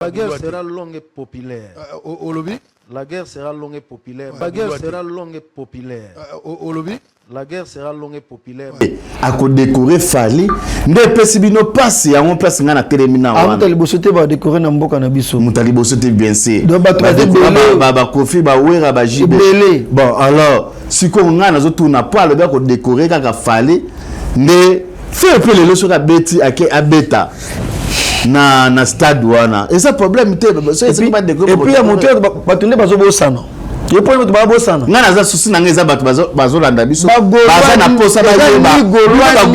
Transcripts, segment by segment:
La guerre sera longue et populaire. Olobi. La guerre sera longue et populaire. La guerre sera longue et populaire. Olobi. La guerre sera longue et populaire. Akodekore Fally nde epesi bino mpasi yango place ngai natelemi na wana moto ya liboso te badekore na mboka na biso. Moto ya liboso te, bien sûr. Donc bato baza ebele. Bakofi, bawera, bajibe. Ebele. Bon, alors sikoyo ngai nazotuna po alobi akodekore kaka Fally nde Ferre mpe lelo soki abeti ake abeta na stade wana, eza problème te. Et puis ya moto, bato nde bazobosana ye mpo bato babosana. Ngai naza susi na ngai, eza bato bazolanda biso, baza na posa bayeba bagaulois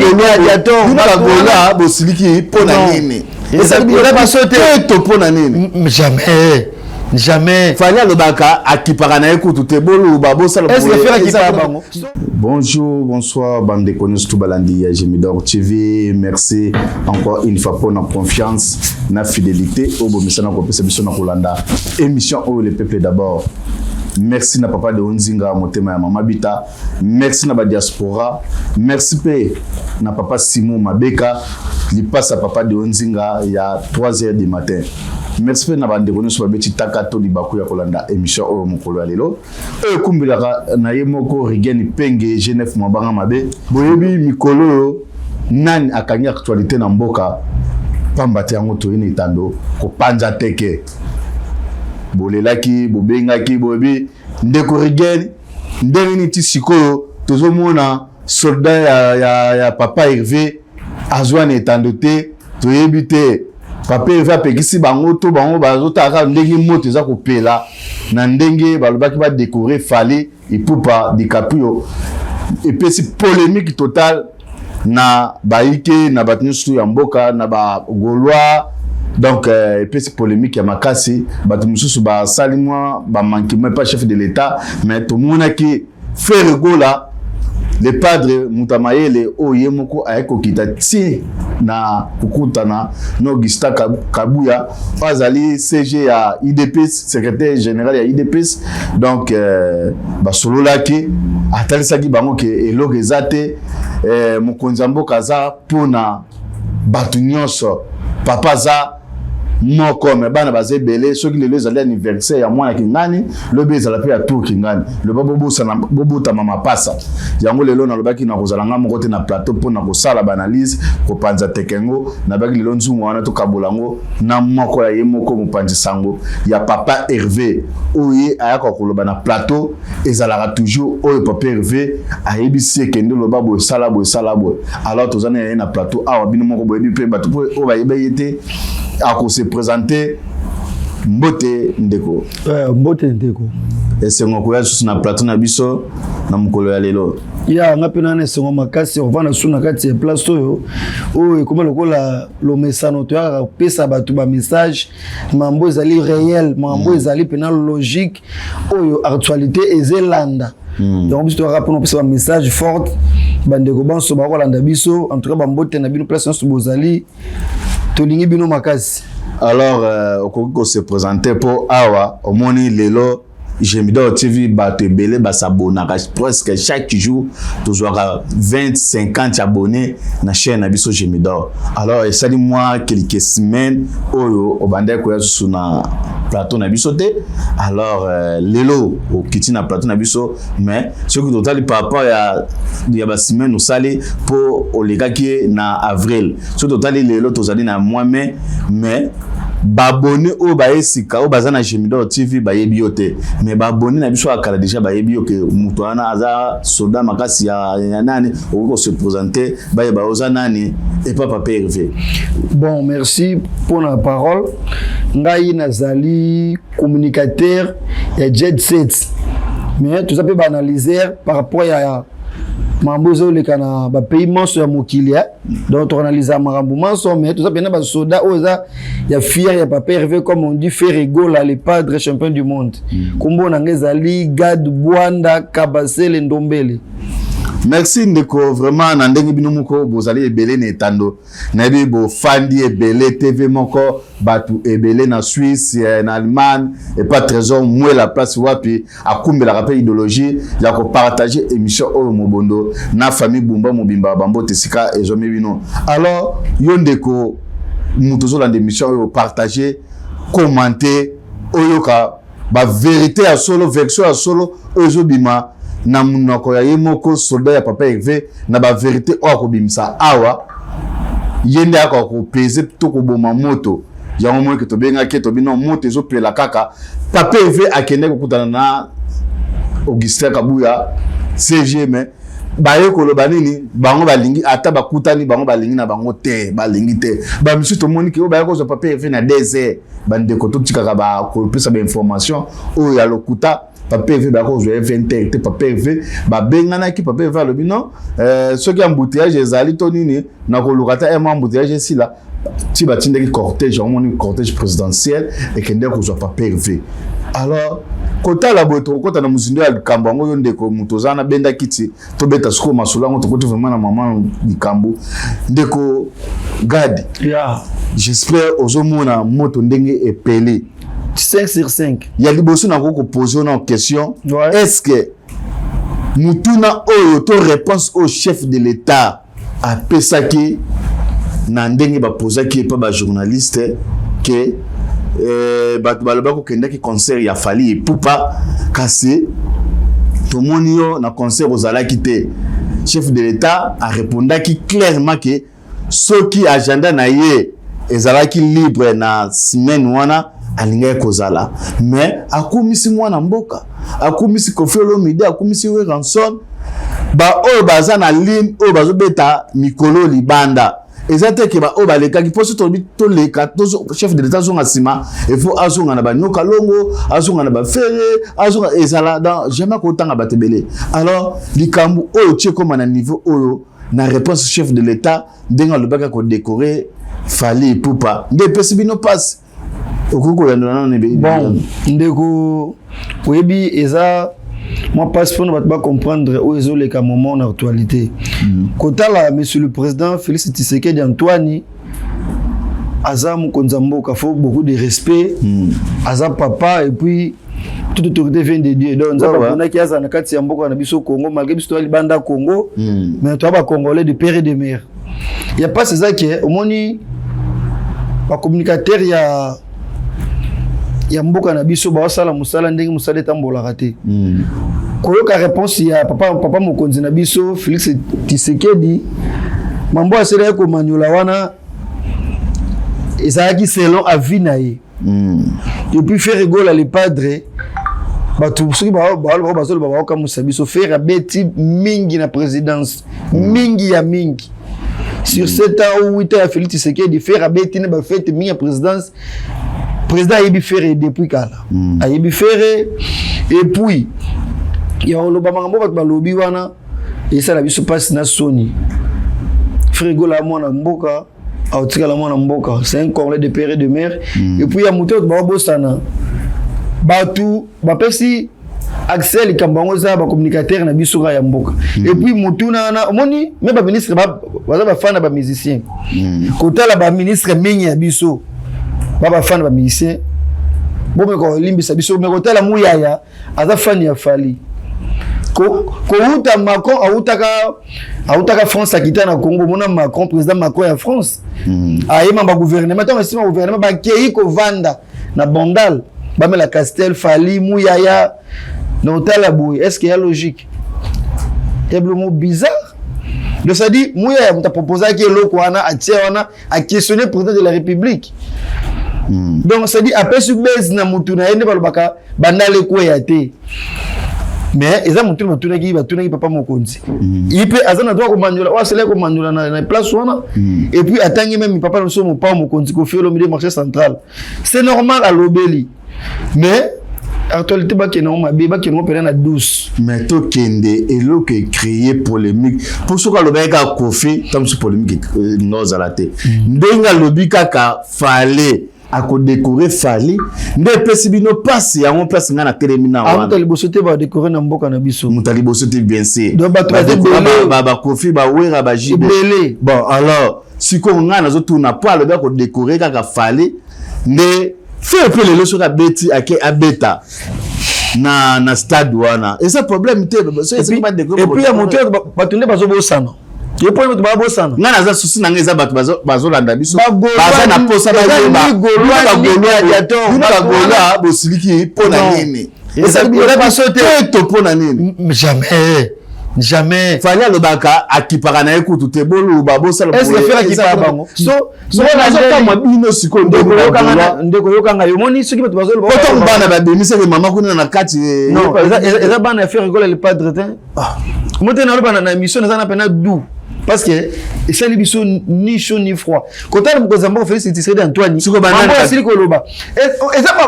bosiliki mpo na nini, biso te to mpo na nini? Jamais, jamais. Fally alobaka akipaka na ye kutu te, boluba bosala. Est-ce que Ferre akipaka bango? Bonjour, bonsoir, bande nyonso to balandi ya Gemidor TV. Merci encore une fois pour la confiance, na fidélité oyo bomisana kopesa biso na kolanda émission oyo Le Peuple d'abord. Merci na papa de Onzinga, motema ya mama Bita. Merci na ba diaspora. Merci pe na papa Simon Mabeka, lipasa papa de Onzinga ya 3 heures du matin. Merci pe na bandeko nyonso babeti taka to libaku ya kolanda émission oyo mokolo ya lelo. Oyo ekumbelaka na ye moko Rigen Penge G9 Mabanga mabe. Boyebi mikolo oyo nani akangi actualité na mboka, pamba te yango toyini etando kopanza teke. Bolelaki, bobengaki, boyebi ndeko Rigen ndenge nini ti sikoyo tozomona soldat ya papa Hervé azwa na etando te. Toyebi te papa Hervé apekisi bango to bango bazotala ndenge moto eza kopela na ndenge balobaki badécorer Fally Ipupa DiCaprio. Epesi polémique totale na bayike na bato nyonso ya mboka na bagaulois. Donc epesi polémique ya makasi. Bato mosusu basali mwa bamanquement epa chef de l'État, mais tomonaki Ferre Gola le padre, moto ya mayele oyo ye moko ayaki kokita ti na kokutana na Augustin Kabuya oyo azali SG ya UDPS, secrétaire général ya UDPS. Donc basololaki, atalisaki bango ke eloko eza te, mokonzi ya mboka aza mpona bato nyonso, papa aza moko me bana baza ebele. Soki lelo ezali anniversaire ya mwana Kingani, lobi ezala mpe ya tour Kingani, loba bobotama mapasa yango. Lelo nalobaki na kozala nga moko te na plateau mpona kosala baanalyse kopanza tekengo. Nabaki lelo nzungu wana tokabola yango na moko ya ye moko mopanzi sango ya papa Hervé oyo ye ayaka koloba na plateau. Ezalaka toujours oyo papa Hervé ayebisi ekende loba boye, sala boye, sala boye. Alors toza na ye na plateau awa. Bino moko boyebi mpe bato oyo bayeba ye te, akose présenter. Mbote ndeko. Mbote ndeko. Esengo koya lisusu na plateau na biso na mokolo ya lelo. Ya nga mpe na esengo makasi ovanda su na kati ya place oyo, oyo ekoma lokola lomesano. Toyaka kopesa bato bamessage, mambo ezali réel, mambo ezali mpena logique, oyo actualité ezelanda. Donc biso toyaka mpona kopesa bamessage forte. Bandeko banso bakolanda biso, en tout cas bambote na bino place nyonso bozali, tolingi bino makasi. Alors okoki kose présenter mpo awa omoni lelo Gemidor TV, bato ebele basabonaka presque chaque jour, tozwaka 20 50 abonnés na chaîne na biso Gemidor. Alors esali mwa quelques semaines oyo obandaki koya susu na plateau na biso te. Alors lelo okiti na plateau na biso, mais soki totali par rapport ya basemaine osali mpo olekaki na avril, soki totali lelo tozali na mois mai, mais baabonnés oyo baye sika oyo baza na Gemidor TV bayebi yo te, mais baabonnés na biso ya kala déjà bayebi yo ke moto wana aza soldat makasi ya nani. Okoki kose présenter, bayeba oza nani epa papa Hervé. Bon, merci pour la parole. Ngai nazali communicateur ya Jet Set, mais toza mpe baanalyser par rapport ya makambo ezoleka na bapays manso ya mokili. Donc tokanaliza makambo manso, mais toza mpena basoda oyo eza ya fier ya papa Hervé, comme on dit, Ferre Gola le padre, champion du monde. Kombo na ngai ezali Gad Bwanda Kabasele Ndombele. Merci ndeko. Vraiment na ndenge bino moko bozali ebele na etando, nayebi bofandi ebele TV moko, bato ebele na Suisse, na Allemagne, epa Trésor Mwela, place wapi akumbelaka mpe idéologie ya kopartage émission oyo mobondo na famille Bumba mobimba. Bambote esika ezwami bino. Alors yo ndeko moto ozolanda émission oyo, partage. Commenter, oyoka baverité ya solo, version ya solo oyo ezobima na monoko ya ye moko soldat ya papa Hervé, na baverité oyo akobimisa awa. Ye nde akoka kopese to koboma moto yango. Moke tobengaki, tobino moto ezopela kaka. Papa Hervé akende kokutana na Augustin Kabuya CGM. Baye koloba nini? Bango balingi ata bakutani, bango balingi na bango te, balingi te. Bamisusu tomoni ke oyo baye kozwa papa Hervé na 2 heures. Bandeko, totikaka bakopesa bainformation oyo ya lokuta. Papa Hervé bakozwa ye 20 heures te. Papa Hervé babenganaki. Papa Hervé alobi non, soki embouteillage ezali to nini, nakoluka ta mwa embouteillage esila ti batindaki cortège. Omoni cortège présidentiel ekendeki kozwa papa Hervé. Alors kotala boye, tokokɔta na mozindo ya likambo yango. Oyo ndeko moto oza na benda kiti, tobeta sikoyo masolo yango. Tokoti vraiment na mama likambo. Ndeko Gadi, j'espère ozomona moto ndenge epeli. 5 sur 5. Ya liboso, nakoki kopose na question: est ce que mutuna oyo to réponse oyo chef de l'État apesaki na ndenge bapozaki epa bajournaliste ke bato balobaki okendaki concert ya Fally Ipupa, kasi tomoni yo na concert ozalaki te, chef de l'État arépondaki clairement ke soki agenda na ye ezalaki libre na semaine wana, alingaki kozala. Mais akumisi mwana mboka, akumisi Koffi Olomide, akumisi Werrason. Baoyo baza na ligne oyo bazobeta mikolo libanda, eza te ke baoyo balekaki. Mpo soki tolobi toleka, chef de l'État azonga nsima, il faut azonga na banyoka longo, azonga na baFerre, azonga ezala dans jamais kotanga bato ebele. Alors likambo oyo tie ekóma na niveau oyo, na réponse chef de l'État ndenge alobaki kodécorer Fally Ipupa, nde epesi bino mpasi. Okoki koyandola nano? Bon, ndeko, oyebi, eza mwa mpasi mpona bato bacomprendre oyo ezoleka moment na actualité. Kotala monsieur le président Félix Tshisekedi Antoine, aza mokonzi ya mboka, faut beaucoup de respect. Aza papa et puis toute autorité vient de Dieu. Donc Nzambe aponaki aza na kati ya mboka na biso Congo, malgré biso toya libanda Congo, mais toya bacongolais de père et de mère. Ya mpasi eza ke omoni bacommunicateur ya mboka na biso baosala mosala ndenge mosala etambolaka te. Koyoka réponse ya papa mokonzi na biso Félix Tshisekedi, mambo aselaki komaniola wana ezalaki selon avis na ye. Et puis Ferre Gola le padre, bato soki balobaka, bazoloba, baokamwisa biso. Ferre abeti mingi na présidence, mingi ya mingi sur 7 ans ou 8 ans ya Félix Tshisekedi. Ferre abeti na bafete mingi ya présidence. Président ayebi Ferre depuis kala. Ayebi Ferre. Et puis ya koloba makambo bato balobi wana esala biso mpasi na soni. Ferre Gola mwana mboka, aotikala mwana mboka, c'est un Congolais de père et de mère. Et puis ya moto oyo baobosana, bato bapesi accès likambo yango, eza bacommunicateur na biso kaka ya mboka. Et puis motuna wana, omoni me baministre baza bafan na bamusicien. Kotala baministre mingi ya biso bafan na bamusicien, bomeka kolimbisa biso. Me kotala Muyaya, aza fan ya Fally. Kouta Macron autaka France, akita na Congo, omona Macron, président Macron ya France. Ayema bagouvernement, ntango esima gouvernement bakei kovanda na Bandal, bamela Castel, Fally, Muyaya. Na otala boye, est ce que ya logique ya bilomo bizarre? Donc c'est à dire Muyaya moto aproposaki eloko wana, atie wana, aquestionne président de la République. Donc c'est à dire apesi base na mutu na ye nde balobaka Bandala ekweya te. Mais eza motu batunaki papa mokonzi, ye mpe aza na droit komandola oyo aselaki komandola na place wana. Et puis atangi même papa na biso mopao mokonzi Koffi Olomide, marché central, c'est normal alobeli. Mais actualité bakende ngo mabe, bakende ngo mpena na douce. Mais tokende eloko ecréer polémique, mpo soki alobaki kaka Koffi, ta mosusu polémique nozala te. Ndenge alobi kaka Fally, akodécorer Fally, nde epesi bino mpasi. Yango mpasi ngai natelemi na wana. Moto liboso te badécorer na mboka na biso. Moto ya liboso te, bien sûr. Donc bato baza ebele. BaKoffi, baWerra, baJB. Ebele. Bon, alors sikoyo ngai nazotuna, mpo alobi akodécorer kaka Fally, nde Ferre mpe lelo soki abeti, ake abeta na stade wana, eza problème te. Et puis ya moto oyo bato nde bazobosana. Ye mpo bato babosana. Ngai naza souci na ngai, eza bato bazolanda biso, Bagaulois, baza na posa eza bayeba ni Gaulois, ni gladiateur. bino Bato bagaulois bosiliki mpo na Non. nini? Eza biso te. Keto mpo na nini? Jamais, jamais. Fally alobaka akipaka na ye kutu te, boloba bosala. Est-ce que Ferre akipaka bango? So Nazokamwa bino sikoyo. Ndeko yokanga, ndeko yokanga, yomoni soki bato bazoloba Otango bana babimisaki mama kuna na kati. Non, eza bana ya Ferre Gola le Padre te. Mo te naloba na émission, naza na pena doux parce que esali biso ni chaud ni froid kotala mokonzi ya mboka Félix Tshisekedi Antoine. Sikoyo banani Mambo asili koloba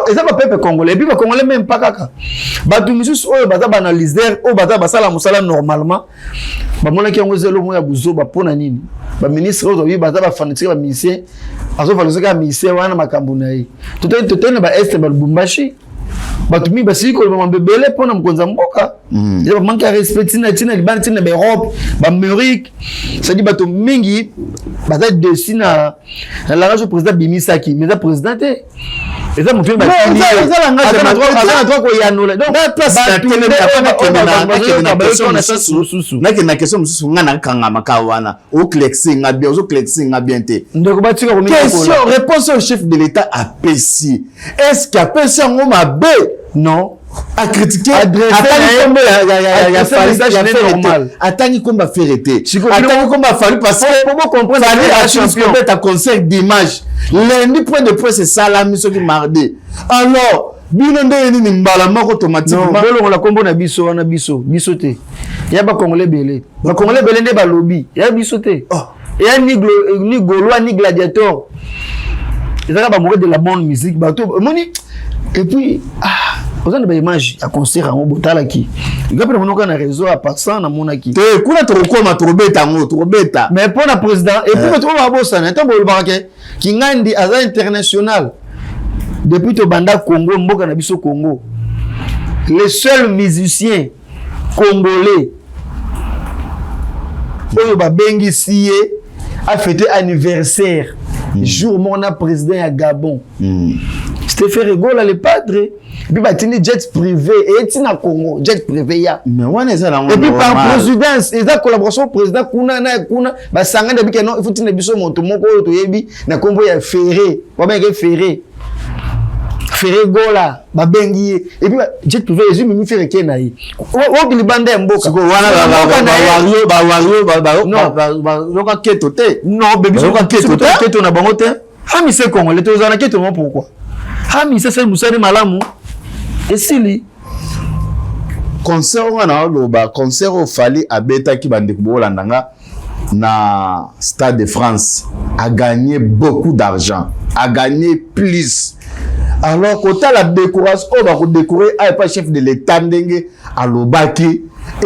eza bapeuple congolais et puis bacongolais même pas kaka bato misusu oyo baza baanalyseur, oyo baza basala mosala normalement, bamonaki yango eza eloko ya buzoba. Mpo na nini baministre oyo toyebi baza bafanatike, bamusicien azovaloriser kaka musicien wana, makambo na ye? Totali na baest, balubumbashi, bato mingi basili koloba mambo ebele mpona mokonzi ya mboka. Eza bamanque ya respect ntina ntina libanda, ntina baeurope, baamérique, c'est-à-dire bato mingi baza déçus na langage oyo président abimisaki. Mais eza président te, eza motu oyo batindi ye. Eza langage ya Aza na droit koyanola. Donc Na place na bato telemi, nde apa oyo nakende bayoka na bayoka question na sens mosusu. mosusu. Nakende na question mosusu. Ngai nakangama ka wana, oclexe nga bien, ozoclexe nga bien te. Ndeko, batika Question komikola. réponse oyo chef de l'État apesi, est ce que apesi yango mabe? Non. Acritiquer, Adressé atangi na ye- kombo ya adressé Fally, message ya ne Ferre te. normal. Atangi kombo ya Ferre te, Sikoyo, atangi kombo ya Fally parce que Po bocomprendre Fally Ferre asili champion. kobeta concert dimanche, lundi point de presse esalami, soki mardi. Alors bino ndenge nini mbala moko Non, automatiquement? Bolongola nkombo na biso wana. Biso te, ya bacongolais ebele, bacongolais ebele nde balobi, ya biso te. Oh. Eya ni gaulois ni gladiateur, ezaka bamoureux de la bonne musique. Bato omoni, et puis ah, oza na baimage ya concert yango botalaki nga mpe namonaka na réseau ya passant, namonaki. Te, kuna tokokoma, tokobeta yango, tokobeta. Mais mpo na président et puis bato oyo babosana, ntango bolobaka ke Kingandi aza international, depuis tobanda Congo, mboka na biso Congo, le seul musicien congolais oyo babengisi ye afêter anniversaire jour moko na président ya Gabon, c'était Ferre Gola le Padre. Et puis batindi jet privé eyeti na Congo, jet privé ya Mais wana eza nango et puis par normal. présidence, eza collaboration président kuna na kuna, basangani babike non, il faut tina biso moto moko oyo toyebi na nkombo ya Ferre, babengaki Ferre, Ferre Gola, babengi ye. Et puis jet privé ezwi mimi Ferre ke na ye oki libanda ya mboka. Sikoyo wana Mboka na ye. bawario Non. bayoka keto te. Non, bebi. Bayoka keto te. Keto na bango te. Amise congolais tozala na keto mo. Pourquoi amise asali mosali malamu esili? Concert oyo na oloba, concert oyo Fally abetaki, bandeko boolanda nga, na Stade de France, a gagné beaucoup d'argent, a gagné plus. Alors kotala décoration oyo bakodécorer aye pa chef de l'État, ndenge alobaki,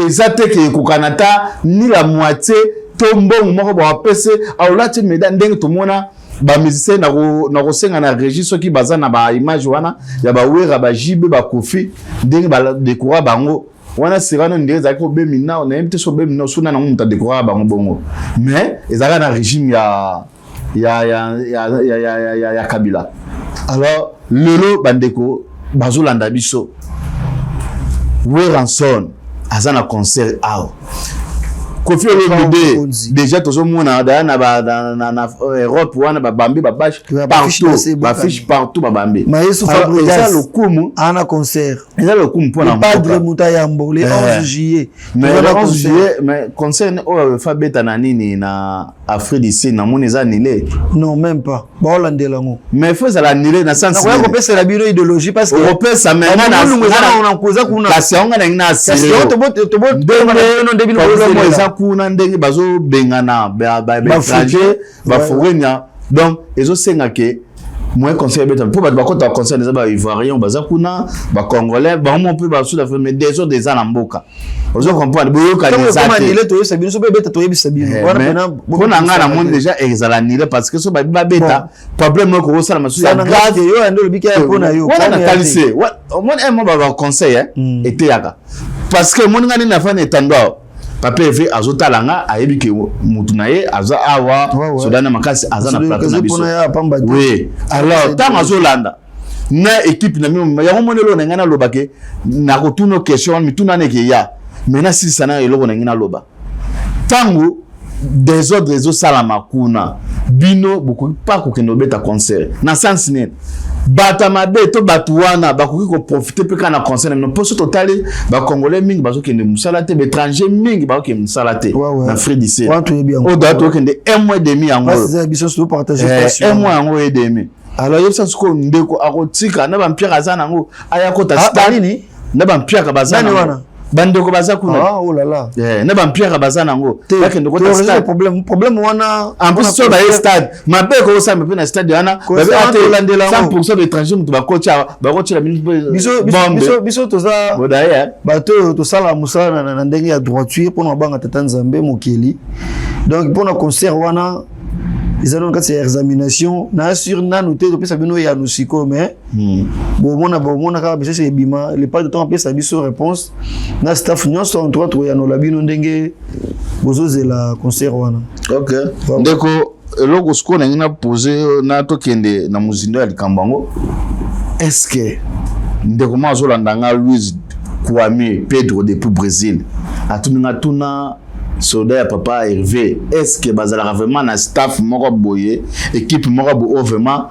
eza te ke ekokana ta ni la moitié to mbongo moko bapese aolati médaille ndenge tomona bamusicien. Na kosenga na régie, soki baza na baimage wana ya bawera, bajibe, bakofi, ndenge badécora bango wana sirano, ndenge ezalaki kobemina, nayebi te so obemina osuna nango moto adécoraka bango bongo, mais ezalaka na régime ya Kabila. Alors lelo bandeko bazolanda biso, Werrason aza na concert awa, Kofi Olomide Mokonzi. déjà tozomona daya na Europe wana babambi babâche Ouais, bafiche partout, na se bafiche partout babambi. Mayesu Alors, Fabregas. eza lokumu. Ana concert. Eza lokumu mpona Le Padre mboka. Mutayambo le 11 juillet. Mais Toza le na 11 concert. juillet, mais concert oyo efa beta na nini na Afrique d'ici, namoni eza annulé. Non, même pas, baolandela yango. Mais faut ezala annulé na sens Nakoya nini? Kopesela bino idéologie parce que Okopesa, mais nga Molungu eza na kuna. Kasi yango nga nangi na Kasi assuré yango bino nde bino problème bozelela. Eza kuna ndenge bazobengana baétranger, baforeigner, donc ezosenga ke moyen concert ebeta mpo bato bakota concert eza baivoirien baza kuna, bacongolais bango mpe basud Afrique, mais désordre eza na mboka, ozo comprendre, boyokani Ntango eza ekoma te. annulé, toyebisa bino. So mpe ebeta, toyebisa bino. Wana pena Mpo na ngai namoni déjà ezala annulé parce que so babi babeta, problème moko okosala masusu ya grave. Yo ande olobi kaka mpo na yo. Wana Problème ya natalisi te. Omoni mo baconseil eteyaka parce que omoni nga nde nafani etando awa, papa Eve azotala nga, ayebi ke mutu na ye aza awa. Sodana makasi aza na plateau na biso. Mpona ya pamba te. Oui, alors ntango azolanda na équipe na mino yango, moni eloko na ngai naloba ke nakotuna question wana, mituna wana ekeya, mais nasilisa na eloko na ngai naloba ntango Désordre ezosalama kuna, bino bokoki pa kokende kobeta concert na sens nini? Bato ya mabe to bato wana bakoki koprofiter mpe kaka na concert na bino, mpo so totali, bacongolais mingi bazokende mosala te, baétranger mingi bakokende mosala te na Afrique du Sud. Oyo daa tokende un mois demi yango, un mois yango et demi. Alors yebisa sikoyo, ndeko akotika na bampiaka aza nango, aya kota stade na bampiaka baza nango, bandeko baza kuna? Ah, oh là là. Na bampiaka baza nango, bakende kota stade? Problème wana. En plus, so baye stade, mabe ekokosala mpe na stade wana. 100 % d'étranger, moto bakotiela. Biso toza bato oyo tosala mosala na ndenge ya droiture, mpona babanga tata Nzambe mokeli. Donc mpona concert wana, eza nano kati ya examination na assure nanu te topesa bino yano sikoyo, mais bomona, bomona kaka message ebima le pas de temps, apesa biso réponse na staff nyonso. En tout cas, tokoyanola bino ndenge bozozela concert wana. Ok, ndeko, eloko sikoyo nangi na pose na tokende na mozindo ya likambo yango. Est ce que ndeko mo azolanda nga, Louise Kwame Pedro depuis Brésil, atuni nga: tuna soldat ya papa Hervé, est ce que bazalaka vraiment na staff moko boye, équipe moko boye oyo vraiment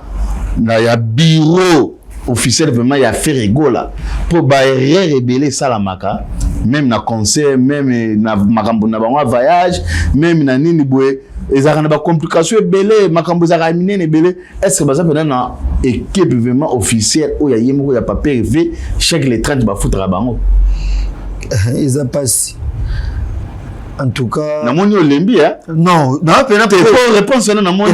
na ya bureau officiel vraiment ya Ferre Gola? Mpo baerreur ebele esalamaka, même na concert, même na makambo na bango ya voyage, même na nini boye, ezalaka na bacomplication ebele, makambo ezalaka minene ebele. Est ce que baza mpena na équipe vraiment officielle oyo ya ye moko ya papa Hervé, chaque le 30 bafutaka bango? Eza mpasi en tout cas. Namoni olembi. Non, non, pena. Réponse wana namoni.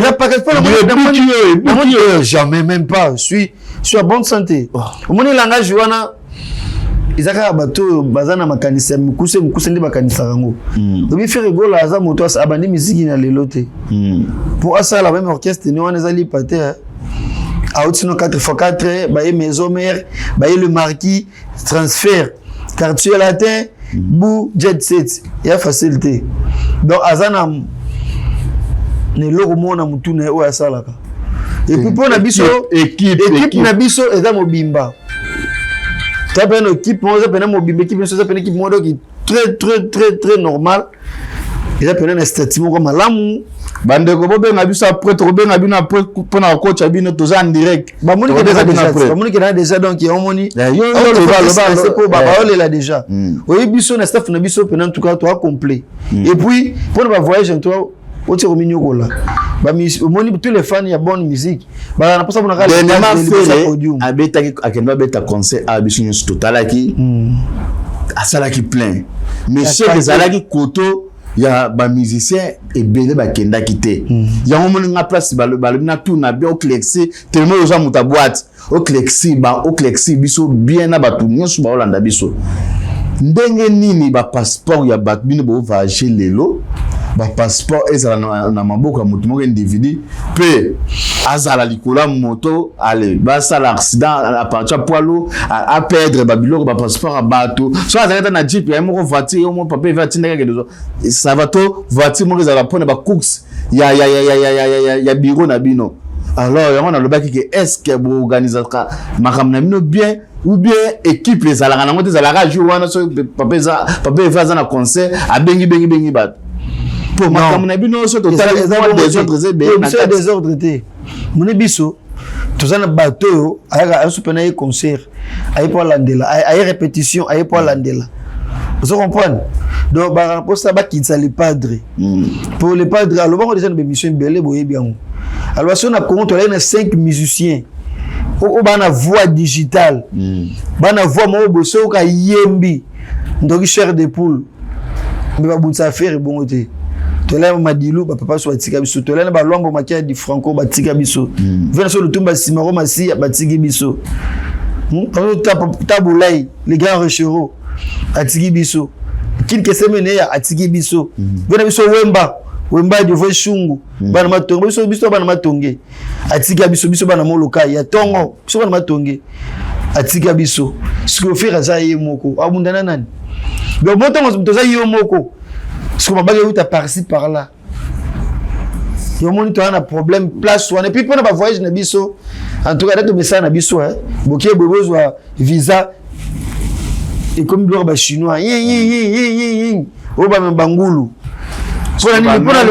Namoni jamais, même pas, je suis en bonne santé. Omoni langage wana, eza kaka bato oyo baza na makanisi ya mikuse mikuse nde bakanisaka yango. Obi Ferre Gola aza moto abandi misiki na lelo te. Mpo asala même orchestre ne wana, eza lipa te. Auti no 4 x 4, baye Maison Mère, baye le Marquis, transfert Quartier Latin, bu Jet Set, ya facile te. Donc aza na eloko moko na motu na ye oyo asalaka. Et puis mpo na biso, équipe na biso eza mobimba. Toza mpe na équipe moko, eza pena mobimba. Équipe nyonso eza pena équipe moko, donc très très très très normal, eza pena na statut moko malamu. Bandeko, bobenga biso après, tokobenga bino après mpona kokotya bino, toza en direct. Bamoni ke na déjà, donc omoni po baolela déjà. Oyebi biso na staff na biso pena, en tout cas toa complet. Et puis mpona bavoyage, en tout cas otia kominyokola, omoni tous les fans ya bonne musique bazala na mposa mpona. Abetaki, akende babeta concert awa, biso nyonso totalaki, asalaki plein, mais chef ezalaki koto ya bamusicien ebele bakendaki te. Yango moni nga place balobi na tuna bien, oclexi tellement oza moto ya boîte, oclexi ba oclexi biso bien na bato nyonso baolanda biso. Ndenge nini bapasseport ya bato bino bovoyage lelo, bapasseport ezala na maboko ya moto moko individu, mpe azala likolo ya moto, ale basala accident à partir ya poids lourd, aperdre babiloko, bapasseport ya bato? So azalaki ata na jeep ya ye moko, voiture yo moko papa eve atindaki akende, ça va, to voiture moko ezala mpona bacourse ya bureau na bino. Alors yango nalobaki ke est ce que boorganisaka makambo na bino bien, ou bien équipe ezalaka nango te, ezalaka jour wana so papa eza, papa eve aza na concert, abengi bengi bengi bato? Po makambo na bino so totalaki, désordre eza ebele. Biso ya désordre te. Moni biso toza na bato oyo ayaka ayoso mpena ye concert, aye mpo alandela, aye répétition, aye mpo alandela. Ozo comprendre? Donc mposa bakitisa le padre, po le padre alobako déjà na bémission ebele, boyebi yango. Aloba so na Congo tolaki na 5 musiciens oyo baa na voix digitale, baa na voix moko boye, soki oyoka yembi ndoki chair de poule. Mpe babundisa affaire ebongo te. Tolai Madilu, bapapa so batika biso, tolai na balwambo Makia di Franco batika biso, vena so Lutumba Simaro Masiya batiki biso, Tabulai le grand Rochereau atiki biso, Kilkesemeneya atiki biso, vena biso Wemba Wemba Divo Shungu, bana Matonge, biso biso bana Matonge atika biso, biso bana Molokai ya ntongo, biso bana Matonge atika biso. Sikoyo Ferre aza ye moko, abundana nani? Donc mo ntango toza yo moko, sikoyo mabaki euta par-ci par-là, yo moni toza na problème place wana. Et puis mpona bavoyage na biso, en tout cas date tomesala na biso, bokie boye, bozwa visa, ekomi biloko bachinois oyo bamema bangulu. Mpona nini? Mpona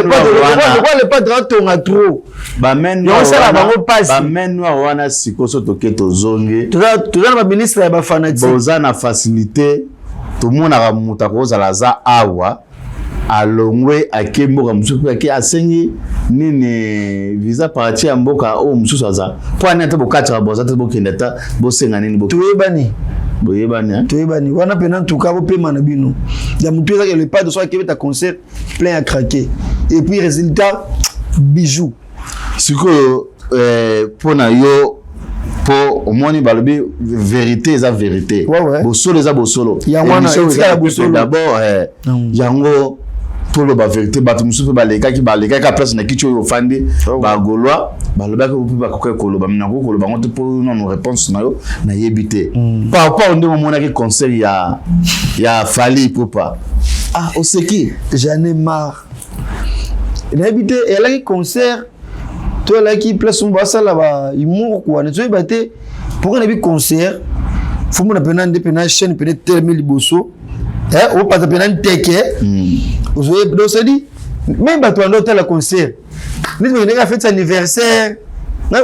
le padre atonga trop. Osala bango pasi. Bamain noire wana, sikoyo so toke tozongi. Toza na baministre ya bafanatiques. Boza na facilité. Tomonaka moto akozala aza awa, alongwe, ake mboka mosusu, mpe ake asengi nini, visa parti ya mboka oyo mosusu aza. Mpo ani ata bokataka boza te, bokende ata bosenga nini? Toyebani. Boyebani. Toyebani wana mpena. Ntuka bopema na bino ya motu ezaki le padre so akebeta concert plein à craquer et puis résultat, bijou. Sikoyo mpo na yo, mpo omoni balobi vérité eza vérité. Bosolo eza bosolo. D'abord yango toloba vérité. Bato mosusu mpe balekaki place na kiti oyo ofandi. Bagaulois balobaki mpe bakokaki koloba, mais nakoki koloba yango te mpo nano réponse na yo nayebi te par rapport ndenge omonaki concert ya Fally Ipupa. Ah, oseki. J'en ai marre. Nayebi te eyalaki concert to elaki place mo basala ba humour quoi. Nazoyeba te pourquoi nayebi concert faut mona mpena nde mpena chaîne mpena etelemi liboso, opaza mpena nteke ozoyeba. Donc c'est-à-dire même bato bando otala concert neti bakendaki afete anniversaire,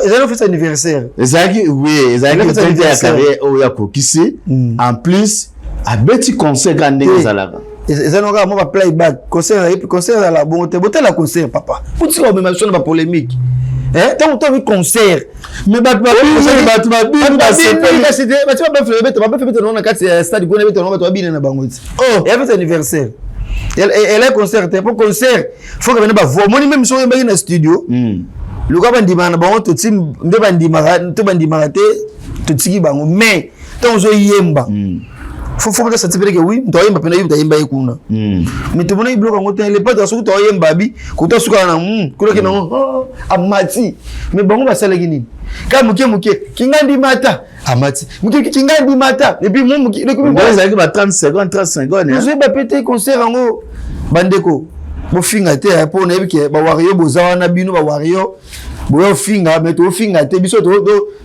ezalaki fête anniversaire. Ezalaki, oui, ezalaki fête ya carrière oyo akokisi. En plus abeti concert kaka ndenge ezalaka. Eza no kaka mwa baplayback. Concert, concert ezala bongo te. Botala concert, papa, botika komema biso na bapolémique. Ntango tobi concert. Mais bato babini, bato babini, basepeli. Bato babafle beta, babafle beta nango na kati ya stade kuna, beta nango, bato babina na bango ti eya fête anniversaire. Ela concert te, po concert faut que bene bavoix omoni même soki oyembaki na studio, luka bandimaka na bango, toti nde bandimaka to bandimaka te, totiki bango. Mais ntango ozoyemba, faut mpe sati pene ke oui, moto ayemba pene, ye moto ayemba ye kuna. Mais tomonaki biloko yango te. Le padre soki toyemba bi kota sukaka na kulaki nango amati. Mais bango basalaki nini? Kaka moke moke, kingandi mata, amati moke, kingandi mata, et puis mo moke. Ezalaki ba 30 secondes, 30 secondes. Ozoyeba pe te concert yango. Bandeko, bofinga te mpo nayebi ke bawario boza wana. Bino bawario boya ofinga, mais tofinga te. Biso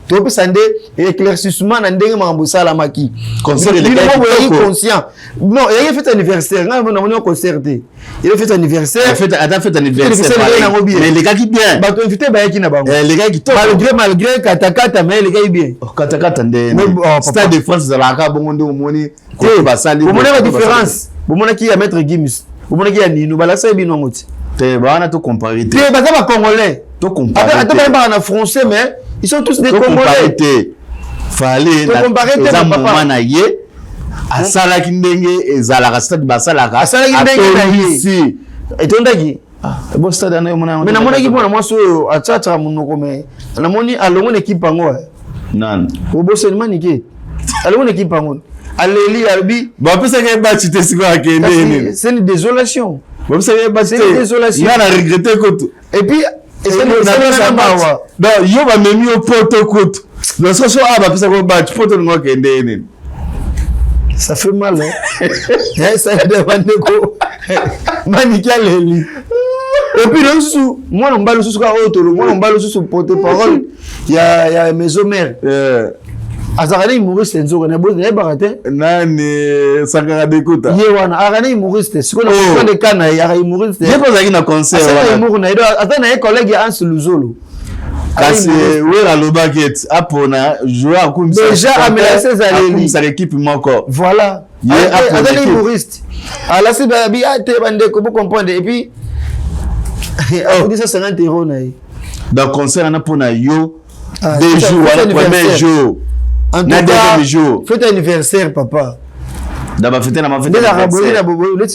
topesa nde éclaircissement na ndenge makambo esalamaki. Boyaki conscient non, eyaki fête anniversaire. Ngai namoni concert te, ele fête anniversaire. Ata fête anniversaire yango bien. Elekaki bien. Bato invité bayaki na bango. Elekaki kitoko. Malgré katakata, mais elekaki bien. Katakata nde Stade de France ezalaka bongo nde omoni. Basali bomoni ba différence. Bomonaki ya Maître Gims, bomonaki ya Nino, balakisaki bino yango ti. Te, bawana tocompare te. Te, baza bacongolais. Tocompare. Ata bayembaka na français, mais ils sont tous des Congolais. Te, Fally eza moma na ye, asalaki ndenge ezalaka, stade basalaka. Asalaki ndenge na ye, etondaki. Bo stade wana omona. Mais namonaki mpona mwasi oyo atiataka monoko, mais namoni alongo na équipe yango. Nani? Obosani manike, alongo na équipe yango, aleli, alobi. Bapesaki ye bati te, sikoyo akende nini? C'est une désolation. Bapesaki ye bati te, nga na regretter kutu. Et puis Donc yo bamemi yo poto kutu, donc soso awa bapesaki yo bati poto, olingo akende ye nini? Ça fait mal, hein. Ça bandeko, maniki aleli. Et puis lisusu mwana mobali lisusu kaka oyo tolo, mwana mobali lisusu porte parole ya maison mère, azalaka na humoriste nzoka nayebaka te. Nani? Sankara Dekuta? Ye wana azalaka na humoriste. Sikoyo na ka na ye aka humoriste. Ye mpo azalaki na concert. Asala humour na ye, aza na ye collègue ya Anse Luzolo. Kasi Wera alobaki ete apona joueur. Déjà amelasi ezaleli. Akumisaka équipe moko. Voilà. Ye azali humoriste, alasi babi te. Bandeko, bocomprendre. Et puis akotisa 50 € na ye. Donc concert wana mpona yo, 2 jours wana, premier jour na deuxième jour. Fête anniversaire, papa. Na bafete na bafete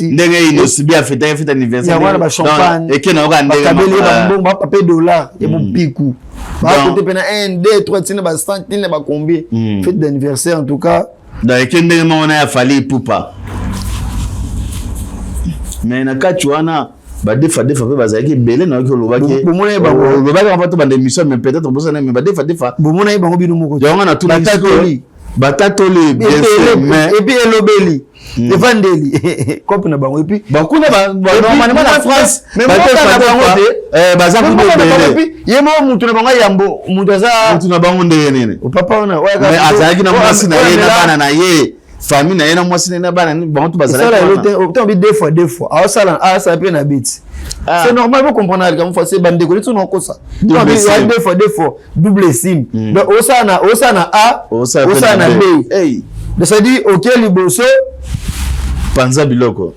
ndenge Innoss'B afetaki fête anniversaire. Yango wana bachampagne. Eke na yoka ndenge. Bakabeli bambongo, bapape dollar ya mopiku, bakote mpe na 1 2 3 tina ba 100 tina bacombien. Fête d'anniversaire, en tout cas. Donc eke ndenge moko na ya Fally Ipupa. Mais na kati wana badefa defa mpe bazalaki ebele. Nayoki olobaki, olobaki mpa to banda émission, mais peut-être obosana, mais badefa defa. Bomona ye bango bino moko. Yango na batatoli. Batatoli, bien sûr, mais et puis elobeli, evandeli cope na bango, et puis bakuna normalement na France. Mais mboka na bango te. Baza kuna ebele. Ye moko mutu na bango yambo mutu aza. Mutu na bango ndenge nini? Papa wana. Mais azalaki na mwasi na ye na bana na ye. Famille na ye na mwasi na ye na bana bango to bazalaki wana. Deux fois, deux fois aosala, asala mpe na biti. C'est normal, bo comprendre likambo fois, c'est bandeko neti nakosa deux fois, deux fois, double sim. Donc osala na A, osala na B. Donc c'est à dire oke liboso. Panza biloko.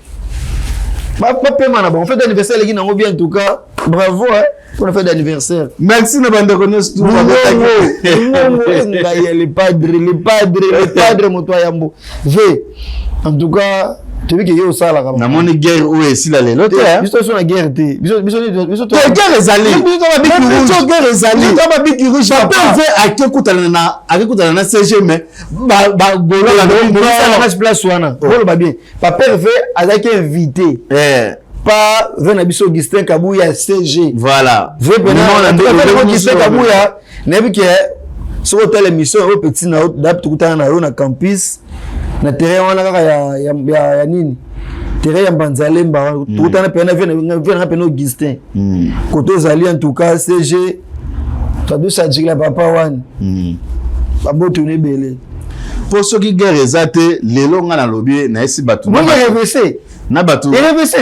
Bapema na bango. Fête d'anniversaire eleki nango bien. En tout cas, bravo pour la fête d'anniversaire. Merci na bandeko nyonso. Ngai, le padre, le padre, le padre, moto ayambo v. En tout cas, toyebi ke ye osalaka. Namoni guerre oyo esila lelo te. Biso so na guerre te. Biso Guerre ezali, biso guerre ezali. Babiki rouge. Papa Hervé akekutana na SG, mais bagolo. Place wana oloba bien, papa Hervé azalaki invité par ve na biso Augustin Kabuya, CG. Voilà. Ve pena Augustin Kabuya, nayebi ke soki otala émission oyo, petit na yo dap, tokutana na yo na campus, na terrain wana kaka ya nini, terrain ya Mbanzalemba. Tokutana pena ve nanga pena Augustin koto ozali. En tout cas, CG tadosajikila papa wana, babotuna ebele. Mpo soki guerre eza te lelo, nga nalobi, nayesi bato RVC na bato. RVC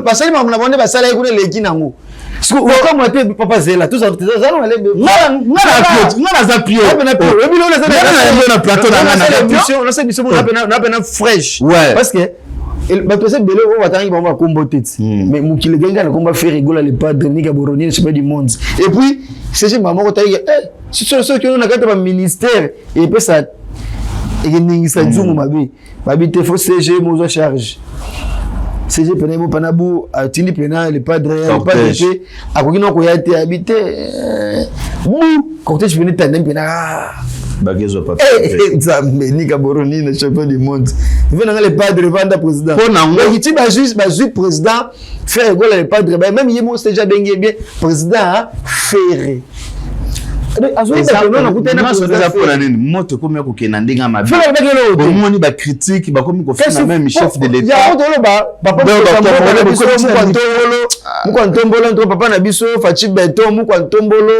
basali makambo na bango nde basalaki kuna, eleki nango okamwa te. Papa, zela. Nga naza pio na plateau na nga. Biso na pena fresh parce que bato eza ebele oyo batangi bango bakombo te ti, mais mokili egengi na kombo Ferre Gola, le padre, Nika Boroni, champion du monde. Et puis CG mama moko tayike soki ono na kati ya baministère epesa, ekeningisa nzungu mabe babi te. Faut CG mozwa charge. CG pena mo pana bu atindi pena le padre. Le padre te akoki na koya te, abi te bu cortège pena etanda pena. Bakezwa papa. Nzambe, Nika Boroni na champion du monde, ve nanga le padre vanda président. Mpo nango ti bazwi président Ferre Gola, le padre, même ye mo CG abengi bien président Ferre. Eza mpona nini moto ekomi akokenda ndenge ya mabe? Omoni bacritique bakomi kofinga même chef de l'État. Toloba papa mukwa ntombolo nto papa na biso Fatshi Béton, mukwa ntombolo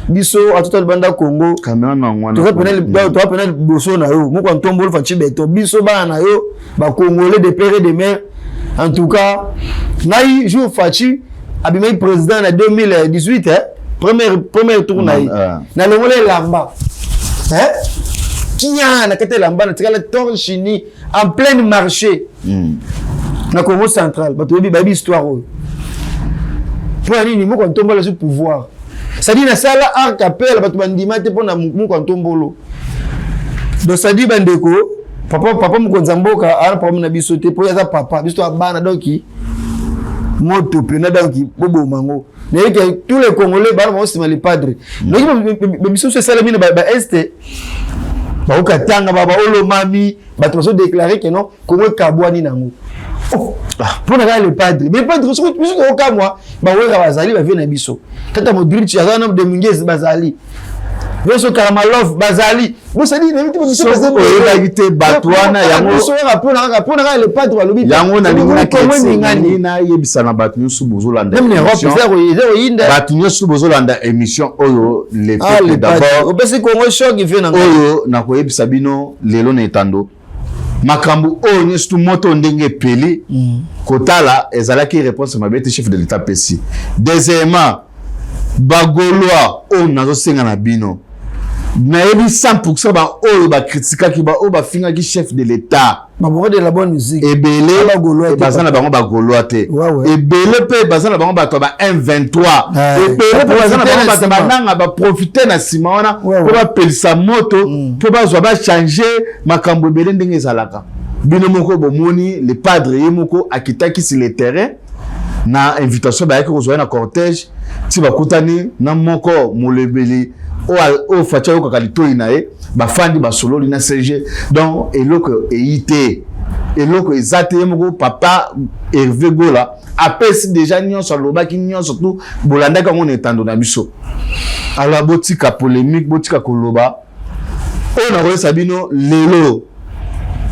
biso atuta libanda Congo, toza pena liboso na yo, mukwa ntombolo Fatshi Béton, biso bana na yo bacongolais de père et de mère. En tout cas, ngai jour Fatshi abimaki président na 2018, premier tour na ye, nalongola elamba kia na kati elamba, natikala torse nu en pleine marché na Congo Central. Bato oyebi, bayebi histoire oyo. Mpo ya nini moko ntombolo azwi pouvoir? C'est-à-dire nasala arcapele, bato bandima te mpona moko ntombolo. Donc c'est-à-dire bandeko, papa, papa mokonzi ya mboka aza problème na biso te, mpo ye aza papa biso to abana. Donc moto pena, donc boboma ngo. Nayebi ke tous les Congolais bana bango nsima le padre. Noki biso so esalemi na baeste, baokatanga baolomami, bato bazodéclarer ke non, Congo ekabwani nango mpo na kaka le padre. Mais padre, biso tokokamwa, bawera bazali, bavie na biso tata Modric aza na Dominguez, bazali nyonso, Karamalov bazali. Oyebaki te bato wana yango. Mpona kaka le padre balobi. Yango nalingi nayebisa na bato nyonso bozolanda, bato nyonso bozolanda émission oyo, le peuple d'abord. Opesi Congo choc vie na. Oyo nakoyebisa bino lelo na etando, makambo oyo nyonso tu, moto ndenge epeli kotala, ezalaki réponse mabe te chef de l'État apesi. Deuxièmement, bagaulois oyo nazosenga na bino, nayebi 100 baoyo bakritikaki, baoyo bafingaki chef de l'État. Baboko de la bonne musique. Ebele baza na bango bagaulois te, ebele mpe baza na bango bato ya ba 123, ebele mpe baza na bango bato bananga baprofite na nsima wana mpo bapelisa moto, mpo bazwa bachange makambo ebele ndenge ezalaka. Bino moko bomoni, le padre ye moko akitaki sur le terrain na invitation bayaki kozwa ye na cortège, ti bakutani na moko molebeli oyo Fatshi ayokaka litoi na ye, bafandi, basololi na CG. Donc eloko eyi te, eloko eza te. Ye moko papa Hervé Gola apesi déjà nyonso, alobaki nyonso tu, bolandaki yango na etando na biso. Alors botika polémique, botika koloba. Oyo nakoyesa bino lelo,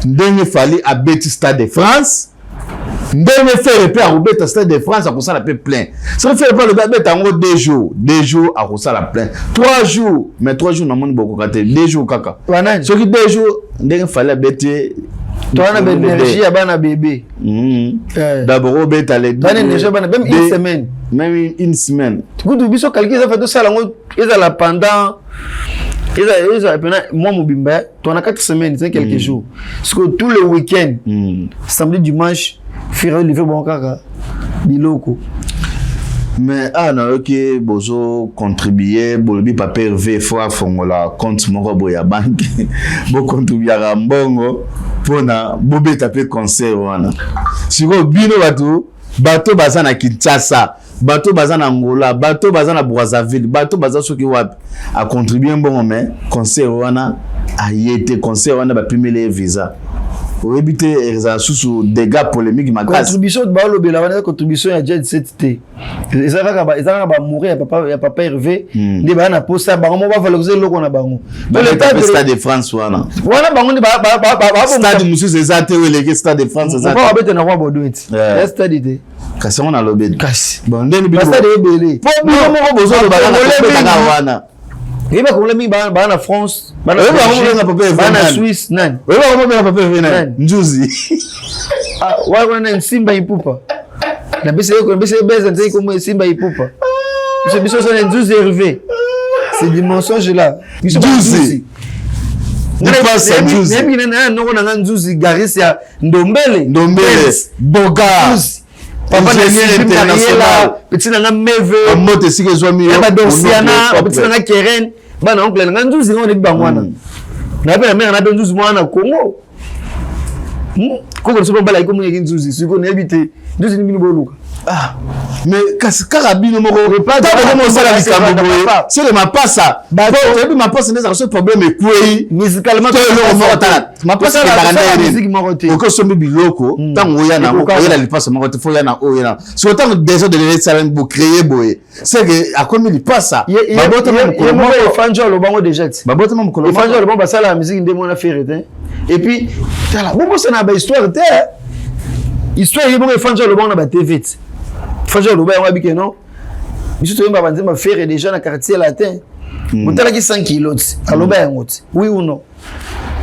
ndenge Fally abeti Stade de France. Ndenge Ferre mpe akobeta Stade de France, akosala mpe plein. Soki Ferre mpe alobi abeta yango 2 jours, 2 jours akosala plein, 3 jours, mais 3 jours namoni bokoka te, 2 jours kaka. Banani? Soki 2 jours, ndenge Fally abeti. Towana baénergie ya bana bébé. D'abord obeta les Bana énergie ya bana, même une semaine. Même une semaine. Kutu biso calcul eza fa tosala yango, ezala pendant, ezala pena mois mobimba. Towana 4 semaines, c'est quelques jours, parce que tout le week-end, samedi, dimanche, Ferre livre bango kaka biloko. Mais awa nayoki bozo contribue, bolobi papa Hervé fo afongola compte moko boye ya banque, bocontribuaka mbongo mpona bobeta mpe concert wana. Sikoyo bino bato baza na Kinshasa, bato baza na Angola, bato baza na Brazzaville, bato baza soki wapi, acontribue mbongo, mais concert wana aye te. Concert wana bapimeli ye visa, oyebi te, ezala susu dégâts, polémique makasi. Contribution balobela wana eza contribution ya Jet Set te, eza kaka bamouri ya papa Hervé nde baya na posa bango moko bavalorize eloko na bango. Babeta mpe Stade de France wana. Wana bango nde Stade mosusu eza te oyo eleki Stade de France, eza te. Babeta na Roi Baudouin ti ya stade te. Kasi yango nalobi. Kasi bon, ndeni bastade ebele. Po bino moko bozoloba kaka tobetaka wana. Oyebi bakongola mingi baa na France. Oyebi bango mobenga papa Hervé Baa na nani? Suisse nani? Oyebi bango mobenga papa Hervé nani? Nani? Nzuzi. Ah, wana Nsimba Ipupa, napesi ye beza nzeki kombo Nsimba Ipupa. Biso so na Nzuzi Hervé, c'est du mensonge là. Biso ba Nzuzi. Nzuzi. Lipasa Nzuzi. Nayebi na noko na nga Nzuzi Garis ya Ndombele. Ndombele Boga. Nzuzi papa na Ingénieur Sylvie international. Mariela, petit na nga Meve. Bamoto esika ezwami yo. Ya badorsiana, monoko. petit na nga Keren, bana oncle na nga Nzuzi nga onebi bango wana. Nayebi na mare na be Nzuzi mwana na Congo. Koko biso mobala ekomonaki Nzuzi. Sikoyo nayebi te Nzuzi nini bino boluka. Ah, mais kasi kaka bino moko ntango mosala likambo boye, sele mapasa toyebi mapasa nde ezalaka so problème ekwei. Musicalement to eloko moko, tala mapasa ekendaka musique moko te. Okoki osombi biloko, ntango oya nango, oyela lipasa moko te, fo oya na oyo na siko. Ntango désordre esalami, bocréer boye, c'est que akomi lipasa. Babotama mokolo moko. Moko. Efanjo alobango déjà ti. Babotama mokolo Efanjo moko. Alobango basalaka musique nde mona Ferre te. Et puis tala, bobosana bahistoire te, histoire ye bongo. Efanjo alobango na batv ti. Efanjo aloba yango abike non, biso toyemba banzemba Ferre déjà na Quartier Latin, botalaki 100 kilo ti. Aloba yango ti, oui ou non?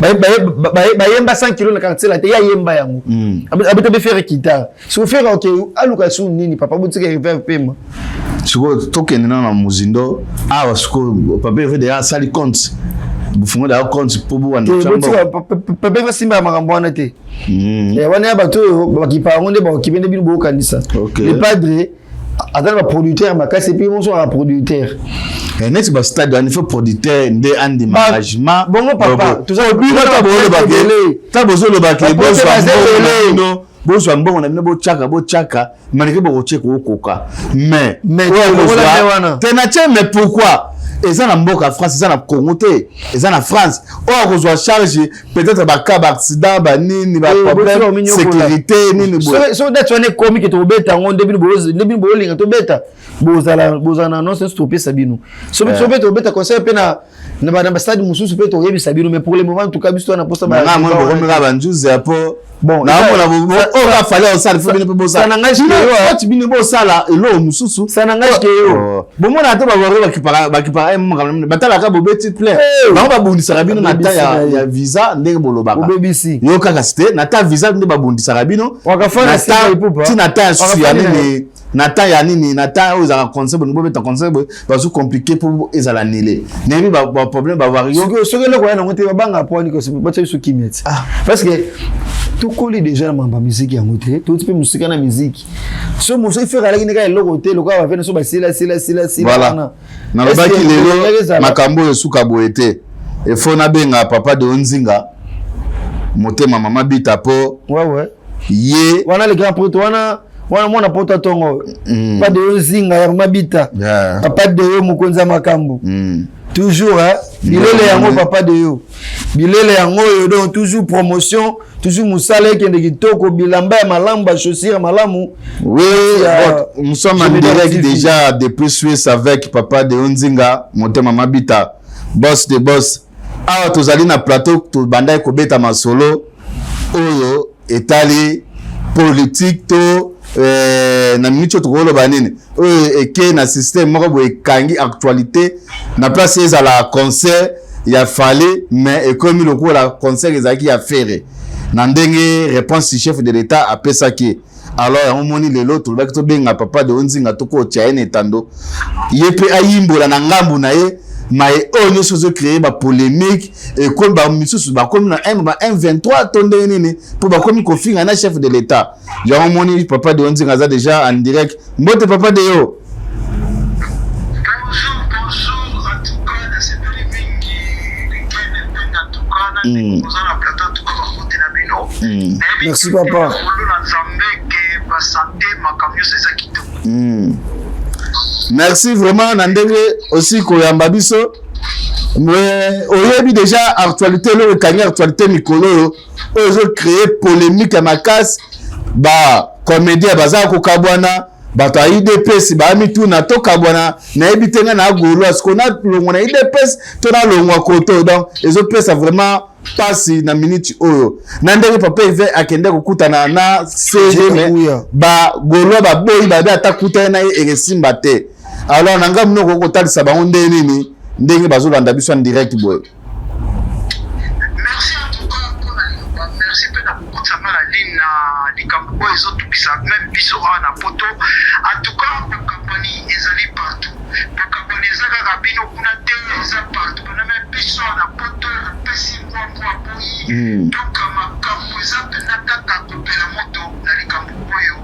Bayemba 100 kilo na Quartier Latin, ye ayemba yango, abeta mpe Ferre guitare. Siko Ferre oke aluka su nini? Papa, botika Hervé pema. Sikoyo tokende nano na mozindo awa. Sikoyo papa Hervé deja asali compte, bofungola ya compte mpo bowanda. Botika papa basimba ya makambo wana te. Wana ya bato oyo bakipa yango nde bakokipe nde bino bokokanisa. Le padre aza na baproducteur makasi, et puis moso aka producteur. Neti bastade wana, il faut producteur nde andima engagement. Bongo papa, bino ta bozolobake bozwa mbongo na bino, botyaka botyaka, malgré bokotie kokoka, mais te na tie. Mais pourquoi eza na mboka France, eza na Congo te, eza na France? Oyo akozwa charge peut-être baka baaccident, banini, baproblème sécurité, nini boye. So date wana ekomi ke tokobeta yango nde bino bolinga tobeta, bozala na annonce nyonso topesa bino. So mpe tobeta concert mpe na bastade mosusu mpe toyebisa bino. Mais pour le moment, en tout cas, biso wana posa. Bokomeka banzuzi ya po naomona oyo afali osala, fo bino mpe bosala, bino bosala eloko mosusu. Bomona ate bawarrior bakipaka makambo, batalaka bobeti plein, bango babundisaka bino na ta ya visa ndenge bolobaka. Yo kaka te, na ta visa nde babundisaka bino, ti na ta ya susu ya nini, na temps ya nini, na temps oyo ezalaka concert, bolingi bobeta concert boye, bazo compliqué mpo ezala nile. Nayebi baproblème bawarrior. Soki eloko ya nango te, babanga po wani batia biso kimia ti, parce que tokoli déjà na makambo ya musique yango te, touti mpe mosika na musique. So moso Ferre alaki ndeka eloko te, lokola bavene so basila sila sila sila. Voilà, nalobaki lelo makambo oyo esuka boye te, efo nabenga papa de Onzinga, motema mama Bita, mpo ye wana le grand prêtre wana, wana mwana poto atongo. Papa de Ozinga ya mama Bita, papa de yo, mokonzi ya makambo. Toujours hein, bilele yango, papa de yo, bilele yango oyo. Donc toujours promotion, toujours mosala ekende kitoko, bilamba ya malamu, bachaussure ya malamu. Oui, bon, nous sommes en direct déjà depuis Suisse avec papa de Onzinga, motema Mabita, boss de boss. Awa tozali na plateau, tobandaki kobeta masolo oyo etali politique to na miniti oyo tokoloba nini oyo eke na système moko boye ekangi actualité na place ezala concert ya Fally, mais ekomi lokola concert ezalaki ya Ferre na ndenge réponse chef de l'État apesaki. Alors yango moni lelo tolobaki tobenga papa Deo Nzinga, tokotia ye na etando, ye mpe ayimbola na ngambu na ye maye oyo nyonso ezocréer bapolémique. Ekomi bamisusu bakomi na M ba M23 to ndenge nini mpo bakomi kofinga na chef de l'État. Yango moni papa Deo Nzinga aza déjà en direct. Mbote, papa Deo. Bonjour, bonjour. En tout cas, nasepeli mingi Rikene Mpenga. En tout cas, na ndenge oza na plateau, en tout cas, bakote na bino. Nayebi Merci, te papa. ngolu na Nzambe ke basante, makambo nyonso eza kitoko. Merci vraiment na ndenge aussi koyamba biso. Mais oyebi déjà actualité, eloko ekangi actualité mikolo oyo, oyo ezocréer polémique ya makasi, bacomédien baza kokabwana, bato ya UDPS bamituna tokabwana, nayebi te ngai na Gaulois siko nalongwa na UDPS to nalongwa koto. Donc ezopesa vraiment mpasi na miniti oyo na ndenge papa Hervé akende kokutana na CG, mais Kabuya. Bagaulois baboyi, babe ata kutani na ye ekesimba te. Alors na ngai monoko kotalisa bango ndenge nini, ndenge bazolanda biso en direct boye. Merci en tout cas mpona liloba, merci mpe na kokotisa nga na ligne na likambo oyo ezotukisa même biso awa na poto. En tout cas, bokabwani ezali partout, bokabwani eza kaka bino kuna te, eza partout mpena même biso awa na poto, opesi mbwambwa boyi. Donc makambo eza mpena kaka kopela moto na likambo oyo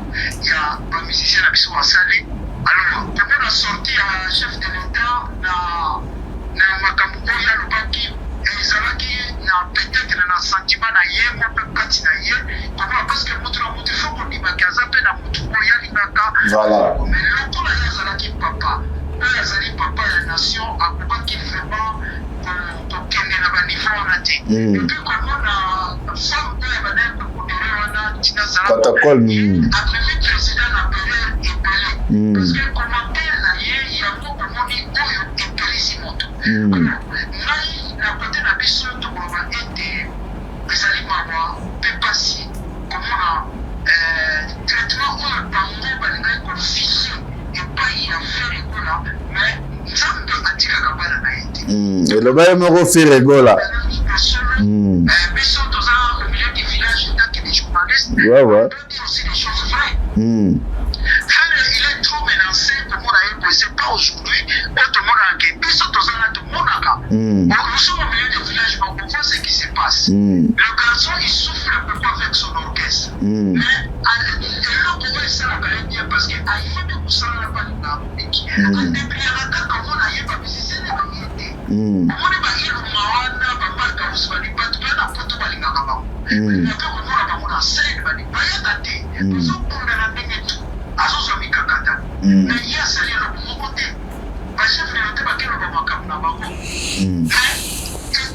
ya bamusicien na biso basali. Alors komona sortie ya chef de l'État na makambo oyo alobaki, ezalaki na peut-être na sentiment na ye moko kati na ye komona, parce que moto na moto ifo kondimaki aza mpe na motu oyo alingaka. Mais lokola ye azalaki papa, oyo azali papa ya nation, akokaki vraiment kokende na baniveau wana te. Et puis komona femme oyo abandaki kokudere wana tina Protocole, amemi président na pere ebele, parce que commentaire na ye yango omoni oyo epelisi moto. Ngai na kote na biso tokoloba ete ezali mawa mpe pasi komona traitement oyo bango balingaki kofiche epai ya Ferre Gola, mais Nzambe atikaka bana na ye te. Eloba ye moko Ferre Gola. Solo, biso toza au milieu du village en tant que des journalistes. On peut dire aussi des choses vraies. Ferre, il est trop menacé. Komona ye boye, c'est pas aujourd'hui oyo tomonaka ke biso tozala tomonaka. Bon, nous sommes au milieu du village, donc on voit ce qui se passe. Le garçon, il souffle beaucoup avec son orchestre. Mais eloko oyo esalaka ye bien, parce que ayebi kosala na balinga mobiki, adebriaka kaka omona ye bamusicien ne baye te. Omoni bailuma wana, bamarka mosu bali bato mpe na poto balingaka bango, mpe komona bango na scène bali bayaka te. Bazobunda na ndenge tu azozwa mikakatano, mais ye asali eloko moko te. Bachef de l'État bakeloba makambo na bango, mais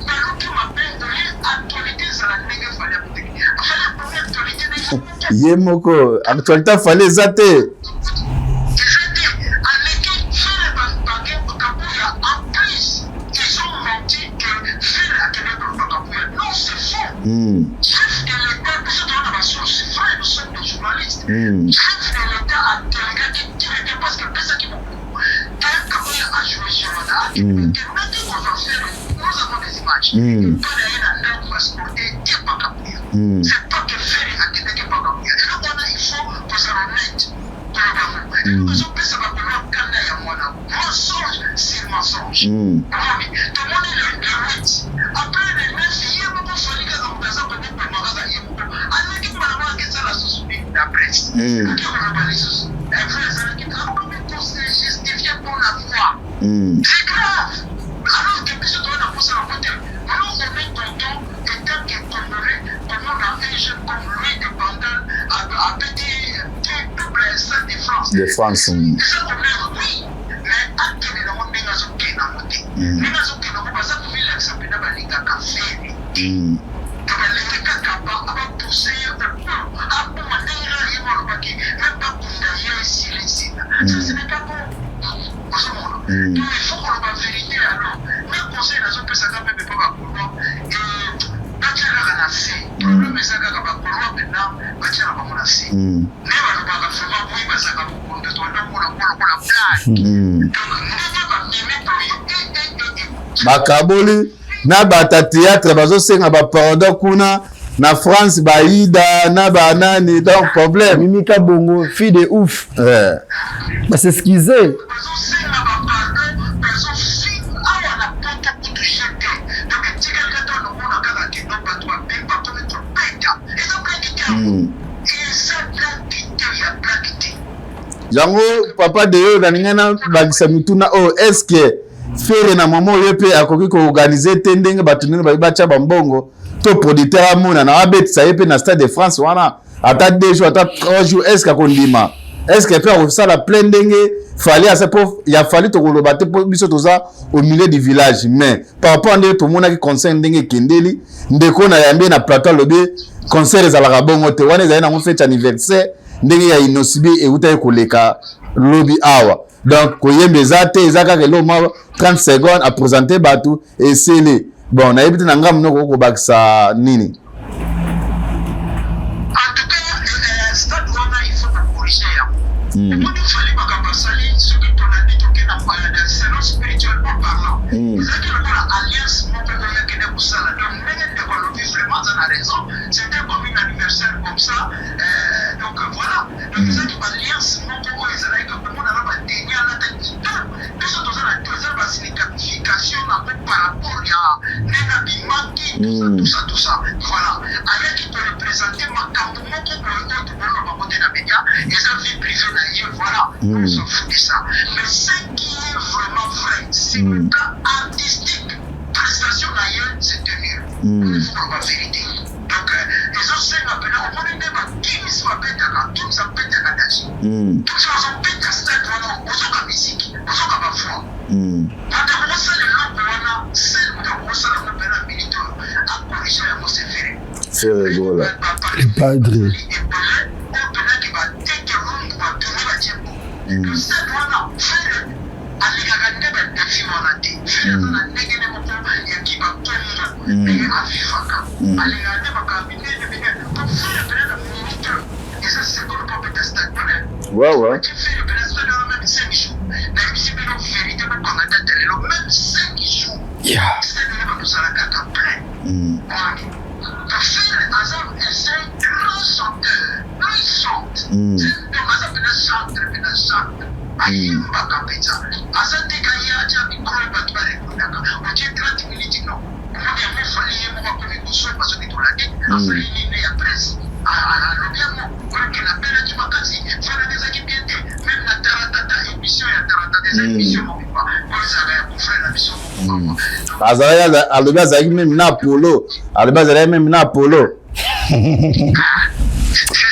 baluki mabe oye actualité ezala ndenge Fally akuteki, Fally akomi actualité na ye moko. Ye moko actualité Fally eza te. Eza te, aleki Ferre bange Kabuya. En plus, ils ont menti que Ferre akende koloba Kabuya. Non, c'est faux. Chef de l'État, biso toza na basource vrai, nous sommes des journalistes. Chef de l'État atelingaki direct parce que apesaki mokolo te Kabuya ajoué jeu wana, akendaki kozwa Ferre. Nous avons des images. Mpe na ye na ndako basupporte te pa Kabuya. C'est pas que Ferre akendaki pa Kabuya. Eloko wana, il faut kozala honnête koloba ngo. Eloko ezopesa bakolo kanda ya mwana, mensonge sur mensonge. Omoni, tomoni le 8, après le 9, ye moko Fally kaka moto aza komopema kaka ye moko aleki mbala moko akesala susu na presse, ake koloba lisusu efe ezalaki akomi kose justifier pour la foi. C'est grave, alors que biso toza na posa yango te. Nous, on est content étant que Congolais komona un jeune comme lui de Bandal abeti double Stade de France. De France. Eza honneur, oui, mais akende nango ndenge azokende yango te. Ndenge azokende yango, baza komilakisa mpena balingaka Ferre te. To balingi kaka bapousse ye okolo aboma ndenge kaka ye mo alobaki même bakunda ye esila esila. Ça, ce n'est pas bon, ozomona. Donc il faut koloba vérité. Alors na conseil nazopesaka mpe mpe bagaulois, batia kaka na se. Problème eza kaka ba golois pena batia na bango na se. Nde balobaka vraiment oui bazalaka mokondo tobanda komona ngo lokola blague. Donc ndenge babimi boye eh eh eh eh. Bakaboli na bata théâtre bazosenga ba pardon kuna na France baida na banani donc problème. Mimi Kabongo fille de ouf. Eh. Ba s'excuser. Bazosenga ba pardon bazofinga awa na poto kutu jete donc etikali kaka nomona kaka ke donc bato babengi bakomi kobeta eza blague te yango eza blague te ya blague te. Yango papa Deo nalingai nabakisa mituna oyo est ce que Ferre na mama oyo mpe akoki koorganize te ndenge bato ndenge babi batya bambongo to producteur amonana abetisa ye mpe na stade de France wana ata 2 jours ata 3 jours est ce que akondima est ce que mpe akosala plein ndenge Fally asa mpo ya Fally tokoloba te mpo biso toza au milieu du village mais par rapport ndenge tomonaki concert ndenge ekendeli ndeko na yambe na plateau alobi concert ezalaka bongo te wana ezali nango fete anniversaire ndenge ya Innoss'B eutaki koleka lobi awa donc koyemba eza te eza kaka eloko mwa 30 secondes apresente bato esili bon nayebi te na ngambo noko okobakisa nini. En tout cas, stade wana il faut kocorrige yango. Omoni Fally makambo asali soki tolandi toke na selon spirituellement parlant ezalaki lokola alliance moko oyo akende kosala donc ndenge ndeko alobi vraiment aza na raison c'était comme une anniversaire comme ça donc voilà donc ezalaki ba alliance moko oyo ezalaki komona na ba tenue alataki tout biso toza na toza ba signification nango par rapport ya ndenge abimaki tout ça tout ça tout ça voilà ayaki ko représenter makambo moko boye oyo tokoloba bango te na media eza vie privée na ye voilà on s'en fout de ça mais ce qui est vraiment vrai sur le plan artistique prestation na ye c'était nul il faut koloba vérité donc ezosenga mpena omoni nde ba Gims babetaka Gims abetaka danger Gims azobeta stade wana ozoka musique ozoka ba voix moto akokosala eloko wana sel moto akokosala ngo mpena minute oyo akorige yango c'est Ferre. Ferre Gola. Le padre. Ebele oyo mpenaki bateke lumbu batumi batie bo stade wana Ferre alekaka nde ba défi wana te. Ferre aza na ndenge nde moko ya kibakongo ndenge avivaka alekaka nde makambo minene minene po Ferre mpena na minute oyo eza seconde po abeta stade wana. Ouais. Ferre mpena stade wana même 5 jours nayebisi bino vérité bokanga date lelo même 5 jours stade wana bakozala kaka plein. Donc Ferre aza c'est un grand chanteur lui chante donc aza mpena chantre mpena chante ayembaka mpenza aza te ka ye atya micro bato barepondaka otie 30 minutes non omoni yango Fally ye moko akomi kosomba soki tolandi asali nini ya presse alobi yango oyoke nabelaki makasi fana ezalaki bien te même na taratata émission ya taratata eza émission mobimba oyo ezalaka ya confrère na biso moko. Azalaki alobi azalaki même na Apollo alobi azalaki même na Apollo. C'est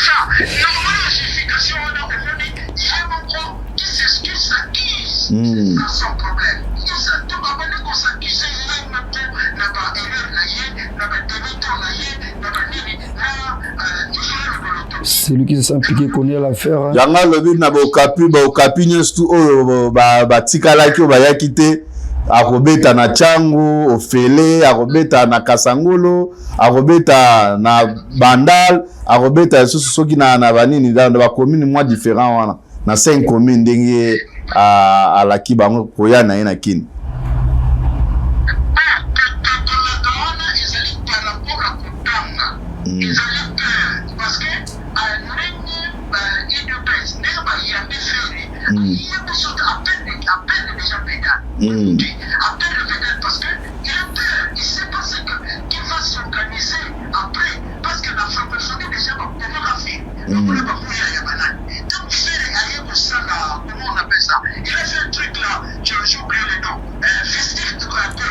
ça. Normalement, la justification, wana omoni ye moko qui s'excuse s'accuse. C'est ça son problème. Donc abandi kos'accuse ye moko na ba erreur na ye na ba demi-tour na ye na banini na Israël Boloto. Celui qui se sent piqué connaît l'affaire. Hein. Yango alobi na bokapi bokapi nyonso tu oyo batikalaki oyo bayaki te akobeta na Tshangu ofele akobeta na Kasangulu akobeta na Bandal akobeta lisusu soki na banini na bacommune mwa différent wana na 5 commune ndenge alaki bango koya na ye na Kini. Kolaka wana ezali par rapport à kotanga ezali peur parce que ndenge UDPS ndenge bayambi Ferre ayebi soki apene déjà pédale apene pédale parce que il a peur, il sait pas ce que qui va s'organiser après parce que la francophonie déjà bakomaka Ferre lokola bamuya ya banani ntango Ferre aye kosala comment on appelle ça il a fait un truc là j'ai oublié le nom festif de banani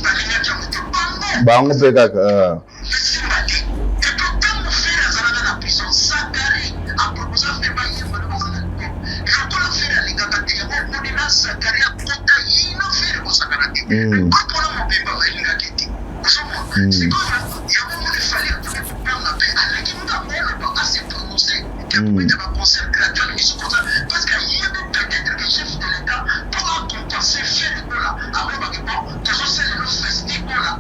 balingaki yango te bango bango mpe kaka esimba te et puis ntango Ferre azalaka na prison Zakari aproposa Ferre bayemba na bazala album lokola Ferre alingaka te yango omoni na Zakari akota yino Ferre kosakana te groupe wana mobimba balingaki te ozomona sikoyo yango omoni Fally akomi kobanga mpe aleki ngambo oloba ase prononce te akobeta baconcert gratuit alingi soki oza parce que ayebi peut-être que chef de l'État mpo acompense Ferre Gola alobaki bon tozosalela festival awa.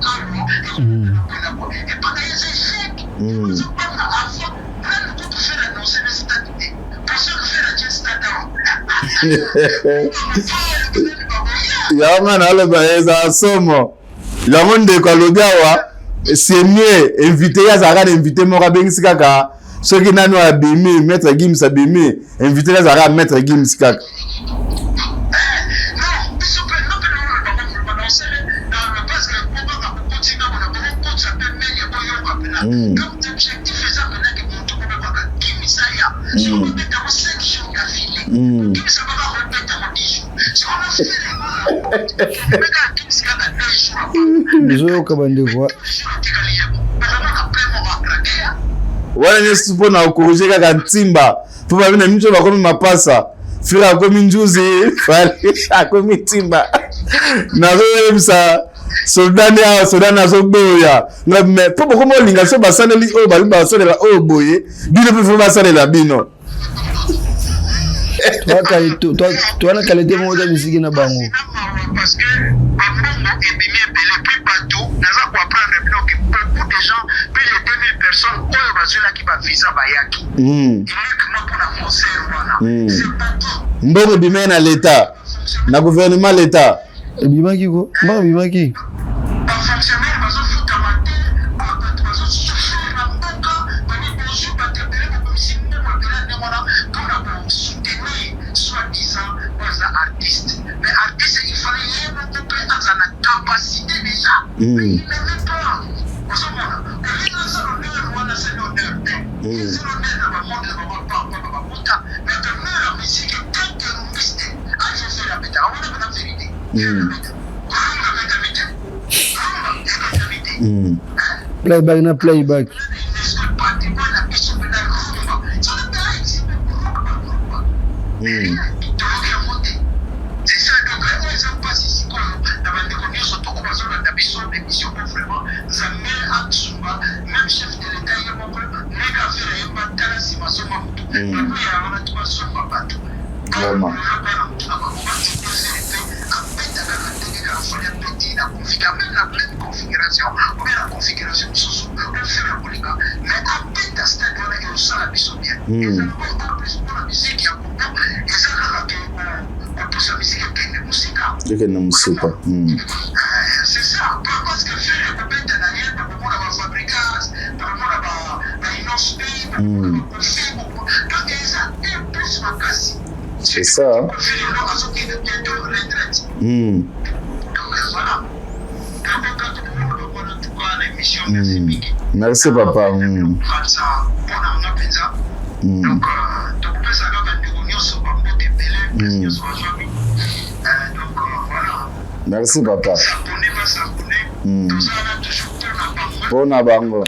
Ozobanga avant nanu kutu Ferre annonce na stade te parce que Ferre atie stade awa. Yango nga naloba ezala somo. Yango ndeko alobi awa c'est mieux invité ye azalaka na invité moko abengisi kaka soki nani oyo abimi maître Gims abimi invité ye azalaka maître Gims kaka. Bozoyoka bandeko. Wana nyonso mpo na kokorige kaka ntimba mpo babi na miso bakomi mapasa Fira akomi njuzi Fally akomi ntimba nazoyebisa soldat nde awa soldat nazoboya nga me mpo bokomi olinga so basaleli oyo balingi basalela oyo boye bino mpe fo basalela bino. Toa na qualité moko ta misiki na bango. Parce que bambongo ebimi ebele puis bato naza koapprendre bino ke beaucoup de gens, plus de 2000 personnes oyo bazwelaki bavisa bayaki uniquement mpona concert wana. C'est beaucoup. Mbongo ebimaki na leta, na gouvernement leta. Ebimaki ko mbongo ebimaki. Bafonctionnaire bazofutama te, bato bazosouffrir na mboka, bani bozwi bato ebele bobimisi mbongo ebele ya ndenge wana mpona kosoutenir soit disant oyo aza artiste. Mais artiste, il fallait ye moko mpe aza na capacité déjà, mais il n'avait pas. Ozomona olingi asala honneur wana, asali honneur te. Esali honneur na bamonde na bango papa babakuta, mais honneur ya musique tant que rumbiste azosala abetaka wana mpena vérité. Rumba ebetami te, rumba ebetami te. Playback na playback. Patrimoine na biso mpena rumba soki tala rumba rumba toyoki yango te. C'est ça. Donc oyo eza mpasi sikoyo na bandeko nyonso toko bazolanda biso émission po vraiment Nzambe asunga même chef de l'État ye moko ndenge affaire ayemba tala nsima zonga motu bakoya wana to bazonga bato Vraiment. bana motu na bango batika Ferre mpe abeta kaka ndenge kaka Fally abeti na configure même na même configuration ou bien na configuration mosusu oyo Ferre akolinga, mais abeta stade wana ekosala biso bien. Ezala po en plus mpona musique ya Congo eza kaka ke kopusa musique ekende mosika. Ekende mosika. C'est ça, parce que Ferre kobeta na ye bakomona baFabregas, bakomona baInnoss'B, bakomona baKoffi, donc eza un plus makasi. C'est ça. Ferre lelo azokende bientôt retraite. Donc voilà, yango kaka komona bango wana. En tout cas na émission, merci mingi. Merci papa. Kanisa mpona nga mpenza. Donc tokopesa kaka ndeko nyonso bambote ebele place nyonso bazwami. Donc voilà. Merci papa. S'abonner, bas'abonner. Tozala toujours mpona bango. Mpona bango.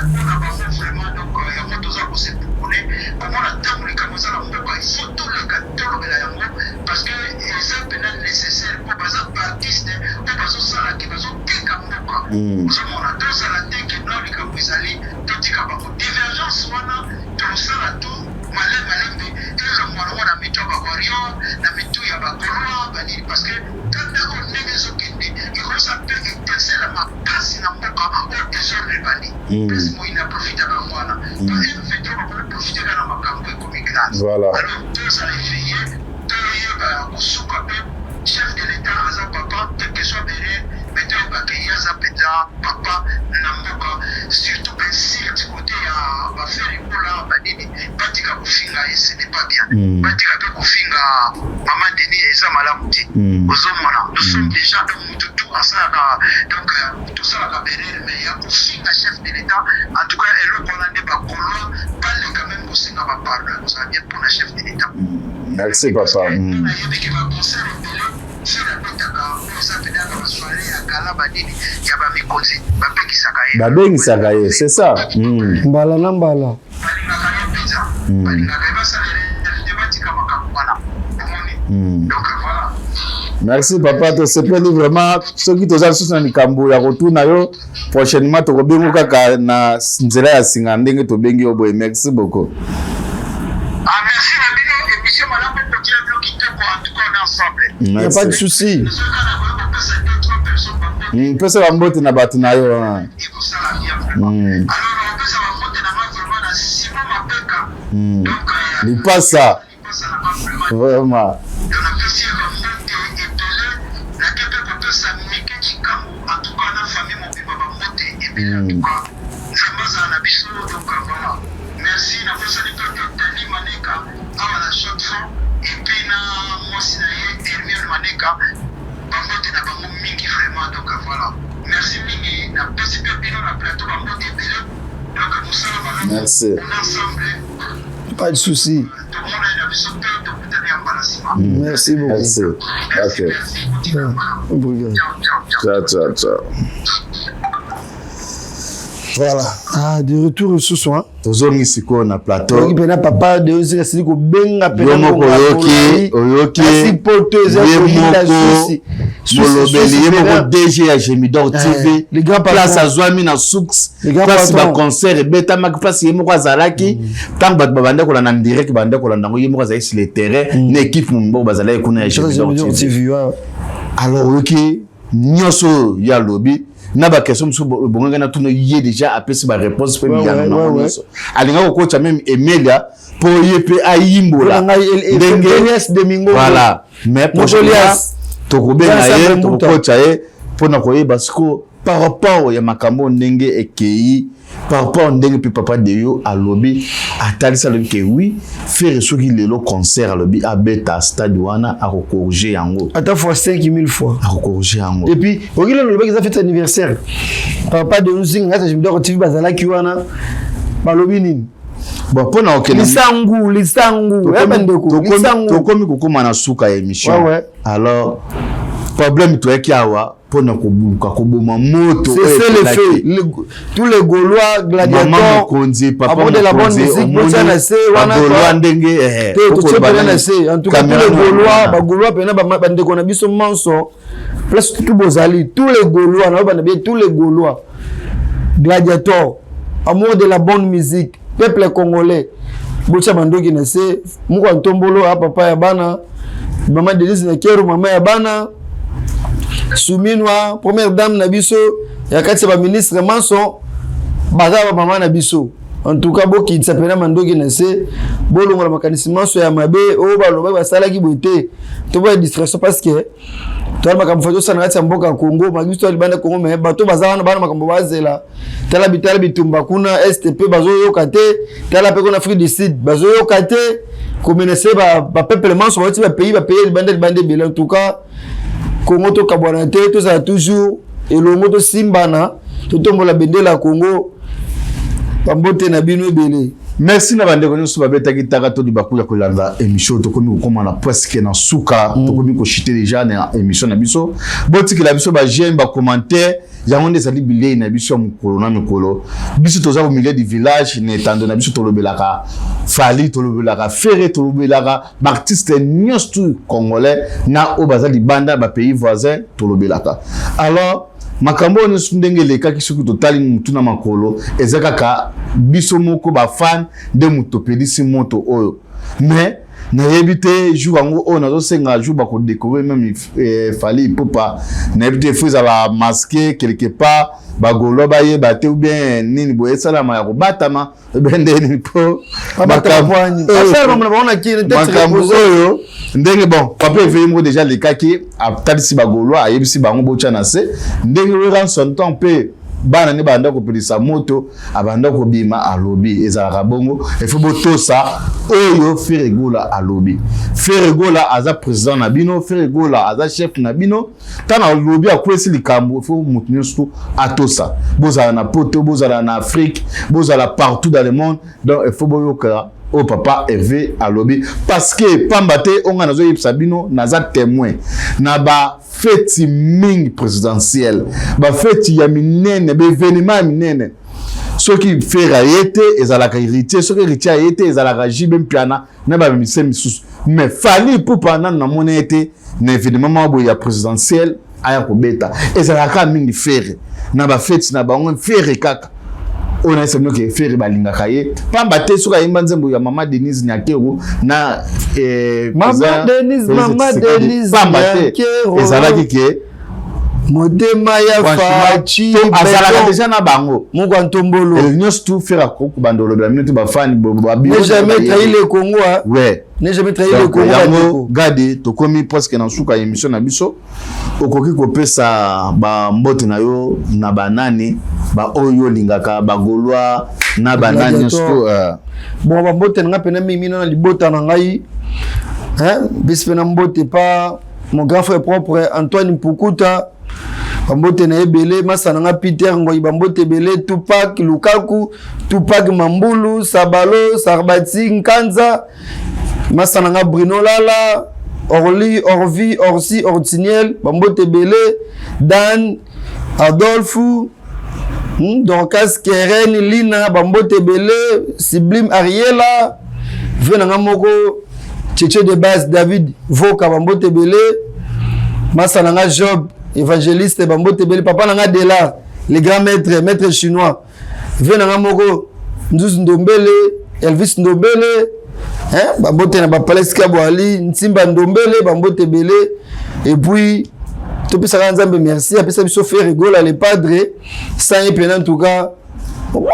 Mpona bango vraiment. Donc yango toza kose pukune komona ntango likambo eza na mboka, il faut toleka tolobela yango parce que eza mpena nécessaire mpo baza baartiste oyo bazosalaki bazoteka mboka. Ozomona tozala te ke no likambo ezali totika bango divergence wana, tosala tu malembe malembe elongwa nango na mitu ya bawarrior, na mitu ya bagaulois banini, parce que kanda oyo ndenge ezokende ekosa mpe étincelle makasi na mboka oyo désordre ebandi. Place moyini aprofitaka yango wana to M23 bakoprofite kaka na makambo ekomi grave. Alors tozala éveillé, toyeba kosuka mpe chef de l'État aza papa, quel que soit derrière, mais toyeba ke ye aza mpenza papa na mboka, surtout insulte côté ya baFerre Gola banini, batika kofinga ye, ce n'est pas bien. Batika mpe kofinga mama Denis, eza malamu te. Ozomona nous sommes déjà donc mutu tu asalaka, donc tosalaka berere, mais ya kofinga chef de l'État, en tout cas eloko wana nde bagaulois baleka même kosenga bapardon, ekozala bien mpona chef de l'État. Merci papa. Nayebi ke baconcert ebele Ferre abetaka oyo eza pene ya basoirée ya gala banini ya bamikonzi, bapekisaka ye. Babengisaka ye, c'est ça. Mbala na mbala. Balingaka ye mpenza, balingaka ye, basalela te, batika makambo wana omoni. Donc voilà. Merci papa, tosepeli vraiment. Soki toza lisusu na likambo ya kotuna yo prochainement, tokobengo kaka na nzela ya singa ndenge tobengi yo boye. Merci beaucoup. Ah, merci na bino, émission malamu, kotia bino kitoko. En tout cas on est ensemble. Y a pas de souci. Soki na koya kopesa deux trois personnes bambote. Pesa bambote na bato na yo, ah. Ekosala bien. Alors napesa bambote na nga vraiment na Simon Mapeka. Donc Lipasa. Lipasa na nga vraiment. Vraiment. Donc napesi ye bambote ebele, nake mpe kopesa Mike Tshikangu, en tout cas na famille mobimba bambote ebele, en tout cas Nzambe azala na biso. Donc voilà, merci. Nabosani mpe te Dani Maneka awa na Chaux-de-Fonds, et puis na mwasi na ye Hermione Maneka, bambote na bango mingi vraiment. Donc voilà, merci mingi. Napesi mpe bino na plateau bambote ebele. Donc mosala malamu. Merci. On est ensemble. Pas de souci. Tomonani na biso mpe tokutani ya mbala nsima. Merci beaucoup. Merci. Merci. Ok. Merci, botika malamu. Obrigado. Ciao, ciao, ciao. Ciao, ciao, ciao. Voilà. Ah, de retour ce soir. Tozongi sikoyo na plateau. Oyoki mpena papa de osika asili kobenga. Yo moko oyoki, oyoki Asi poto eza ye koyinda. moko Susi molobeli, ye moko DG ya Gemidor TV. Le grand patron. Place azwami na Soux, Le grand place patron. Baconcert ebetamaki, place ye moko azalaki. Ntango bato babanda kolanda en direct, babanda kolanda yango, ye moko azalaki sur le terrain na équipe moboko, bazalaki kuna ya Gemidor TV. TV, ouais. Alors oyoki nyonso oyo ye alobi na baquestion mosusu bongaki na tuna ye, déjà apesi baréponse mpe biyano nango nyonso. Alingaki kokotya même Emelia mpo ye mpe ayimbola. Mpona ngai, ndenge Elias Domingo. Voilà, mais prochainement Elias. tokobenga Vincent ye, Mbuta. tokokotya ye mpona koyeba sikoyo par rapport ya makambo ndenge ekei, par rapport ndenge mpe papa Deyo alobi, atalisi, alobi ke oui, Ferre soki lelo concert alobi abeta stade wana, akocorriger yango. Ata fois 5000 fois. Akocorriger yango. Et puis oki lelo olobaki eza fête anniversaire papa de Nzinga, ngati Jimidor TV bazalaki wana, balobi nini? Bon, mpona kokende Lisangu, lisangu ya bandeko, lisangu. Tokomi kokóma na suka ya émission. Alors problème toyaki awa mpona kobuluka koboma moto oyo C'est le epelaki. fait. Tous les Gaulois, Mama gladiateurs, mokonzi, papa amour de la bonne mokonzi, musique, botia na se wana. Bagaulois ndenge Te, totie okoloba mpena na nani? se. En tout cas, tous Caméra les na Gaulois, wana. Bagaulois mpena, bandeko na biso manso, place tout bozali, tous les Gaulois, na bana bien, tous les Gaulois, gladiateurs, amour de la bonne musique, peuple congolais, botia bandoki na se. Moko ya ntombolo a papa ya bana, mama Denise Nakero, mama ya bana Suminwa, première dame na biso ya kati ya baministre manso, baza bamama na biso. En tout cas, bokitisa mpena mandoki na se, bolongola makanisi manso ya mabe oyo balobaki basalaki boye te. Toboya distraction, parce que toala makambo fa tosala na kati ya mboka ya Congo, maki biso toya libanda ya Congo, mais bato baza wana bana makambo bazela. Tala bitala bitumba kuna est mpe bazoyoka te, tala mpe kuna Afrique du Sud bazoyoka te, komenacer bapeuple manso bauti bapays ya libanda, libanda ebele. En tout cas, Congo, tokabwana te, tozala toujours elongo, tosimbana, totombola bendela ya Congo. Bambote na bino ebele. Merci na bandeko nyonso babetaki taka to libaku ya kolanda émission. Tokomi kokóma na presque na suka, tokomi kochuter déjà na émission na biso. Botikela biso baj'aime, bacommentaire, yango nde ezali bilei na biso ya mokolo na mikolo. Biso toza au milieu du village, na etando na biso tolobelaka Fally, tolobelaka Ferre, tolobelaka baartiste nyonso tu congolais na oyo baza libanda, bapays voisin tolobelaka. Alors makambo oyo nyonso ndenge elekaki, soki totali motu na makolo, eza kaka biso moko bafan nde moto topelisi moto oyo. Mais nayebi te jour yango oyo nazosenga, jour bakodécorer même Fally Ipupa, nayebi te, faut ezala masqué quelque part, bagaulois bayeba te, ou bien nini boye esalama ya kobatama, ou bien nde nini, mpo makambo oyo ndenge. Bon, papa evei moko déjà lekaki, atalisi bagaulois, ayebisi bango botya na se ndenge Werrason temps mpe bana nde banda kopelisa moto, abanda kobima, alobi ezalaka bongo, il faut botosa oyo Ferre Gola alobi. Ferre Gola aza président na bino, Ferre Gola aza chef na bino. Ntango alobi, akwesi likambo, il faut moto nyonso atosa. Bozala na poto, bozala na Afrique, bozala partout dans le monde, donc il faut boyoka oyo papa Hervé alobi, parce que pamba te oyo ngai nazoyebisa bino, naza témoin na bafeti mingi présidentielle, bafeti ya minene, baévénement ya minene. Soki Ferre aye te, ezalaka Héritier. Soki Héritier aye te, ezalaka JB Mpiana na bamise misusu. Mais Fally Ipupa, nanu namoni ye te na événement moko boye ya présidentielle aya kobeta. Ezalaka mingi Ferre na bafeti na bango, Ferre kaka oyo nayesa bino ke Ferre balingaka ye pamba te. Soki ayemba nzembo ya mama Denise Nyakeru na Mama Denise, mama Denise pamba te Nyakeru. Ezalaki ke Motema ya Fatshi azalaka déjà na bango. Moko ntombolo. Et nyonso tout Ferre akokobanda olobela bino te bafani. Ne jamais trahi le Congo, hein. Ouais. Ne jamais trahi le Congo. Yango Gadi, tokomi presque na suka ya émission na biso. Okoki kopesa bambote na yo na banani baoyo olingaka, bagaulois na banani nyonso? Bon, bambote na ngai mpena mingi na libota na ngai, bisi mpe na mbote pa mon grand frère propre Antoine Mpukuta, bambote na ebele. Masa na nga Peter Ngoi, bambote ebele. Tupac Lukaku, Tupac Mambulu, Sabalo Sarbati Nkanza, masa na nga Bruno Lala, Orly, Orvi, Orsi, Ortiniel, bambote ebele. Dan Adolphe, Dorcas, Keren, Lina, bambote ebele. Sublime Ariela, ve na nga moko Cheche de base David Voka, bambote ebele. Masa na nga Job évangéliste, bambote ebele. Papa na nga Dela le grand maître, maître chinois, ve na nga moko Nzuzu Ndombele, Elvis Ndombele, hein? Bambote na bapalais Kabwali, Ntimba Ndombele, bambote ebele. Et puis topesaka Nzambe merci, apesa biso Ferre Gola le padre. Sans ye mpena, en tout cas, voilà.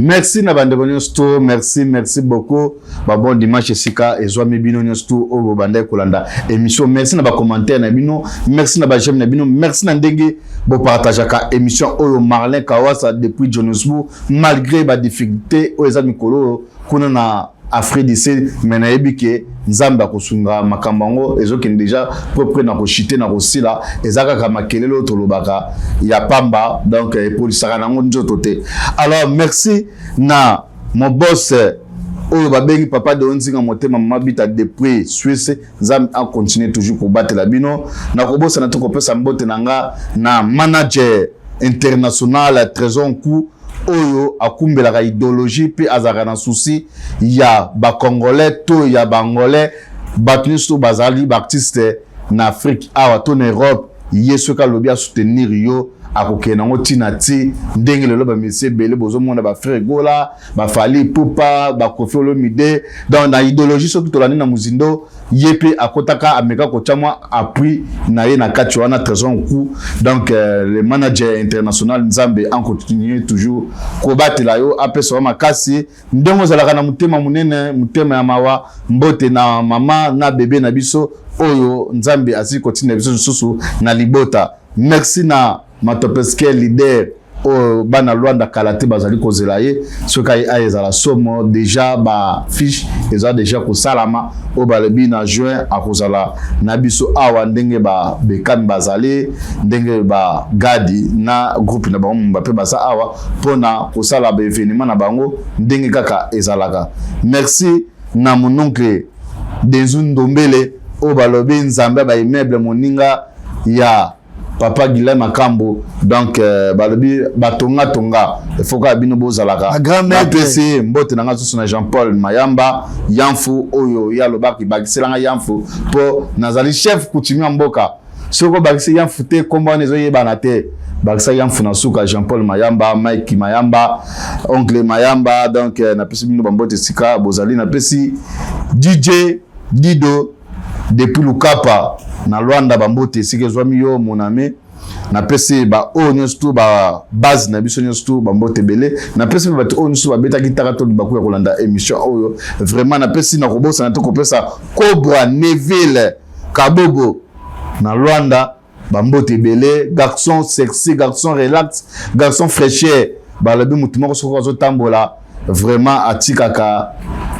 Merci na bandeko nyonso to, merci, merci beaucoup. Babon dimanche esika ezwami bino nyonso to oyo bobandaki kolanda émission. Merci na bacommentaire na bino, merci na baj'aime na bino, merci na ndenge bopartageaka émission oyo. Marlin Kawasa depuis Johannesburg, malgré badifficulté oyo eza mikolo oyo kuna na Afrique du Sud, mais nayebi ke Nzambe akosunga. Makambo yango ezokende déjà peu près na koshite na kosila. Eza kaka makelele oyo tolobaka ya pamba, donc epolisaka nango nzoto te. Alors merci na mon boss oyo babengi Papa de Nzinga Motema, Mama Bita depuis Suisse. Nzambe acontinue toujours kobatela bino. Nakobosana te kopesa mbote na nga na manager international Trésor Nku, oyo akumbelaka idéologie mpe azalaka na souci ya bacongolais to ya baangolais, bato nyonso to bazali baartiste na Afrique awa to na Europe. Ye soki alobi asoutenir yo, akokende yango ntina ti ndenge lelo bamesi ebele bozomona, baFerre Gola, baFally Ipupa, baKoffi Olomide. Donc na idéologie, soki tolandi na mozindo, ye mpe akotaka, ameka kotya mwa appui na ye na kati wana. Trésor Nku, donc le manager international, Nzambe acontinue toujours kobatela yo, apesa yo makasi ndenge ozalaka na motema monene, motema ya mawa. Mbote na mama na bebe na biso oyo Nzambe azali kotinda biso lisusu na libota. Merci na Matopeske leader oyo bana Lwanda kala te bazali kozela ye. Soki aye, aye ezala somo. Déjà bafiche eza déjà kosalama, oyo balobi na juin akozala na biso awa, ndenge babekami bazali, ndenge bagadi na groupe na bango momba mpe baza awa mpona kosala baévénement na bango ndenge kaka ezalaka. Merci na mon oncle Denzu Ndombele, oyo balobi Nzambe ya baimmeuble, moninga ya Papa Guilain Makambo. Donc balobi batongatonga, il kaka bino bozalaka. Napesi mbote na nga susu na Jean Paul Mayamba Yamfu, oyo ye alobaki bakiselanga Yamfu mpo nazali chef coutumier ya mboka. Soki obakisi Yamfu te, nkombo wana ezoyebana te. Bakisa Yamfu na suka. Jean Paul Mayamba, Mike Mayamba, oncle Mayamba, donc napesi bino bambote esika bozali. Napesi DJ Dido depuis Lukapa na Lwanda bambote esika ezwami yo, mon ami. Napesi baoyo nyonso tu, babase na biso nyonso tu, bambote ebele. Napesi mpe bato oyo nyonso babetaki taka to libaku ya kolanda émission oyo. Vraiment napesi, na kobosana te kopesa Cobra Neville Kabobo na Lwanda bambote ebele. Garçon sexy, garçon relax, garçon fraîcheur. Balobi motu moko soki azotambola, vraiment atikaka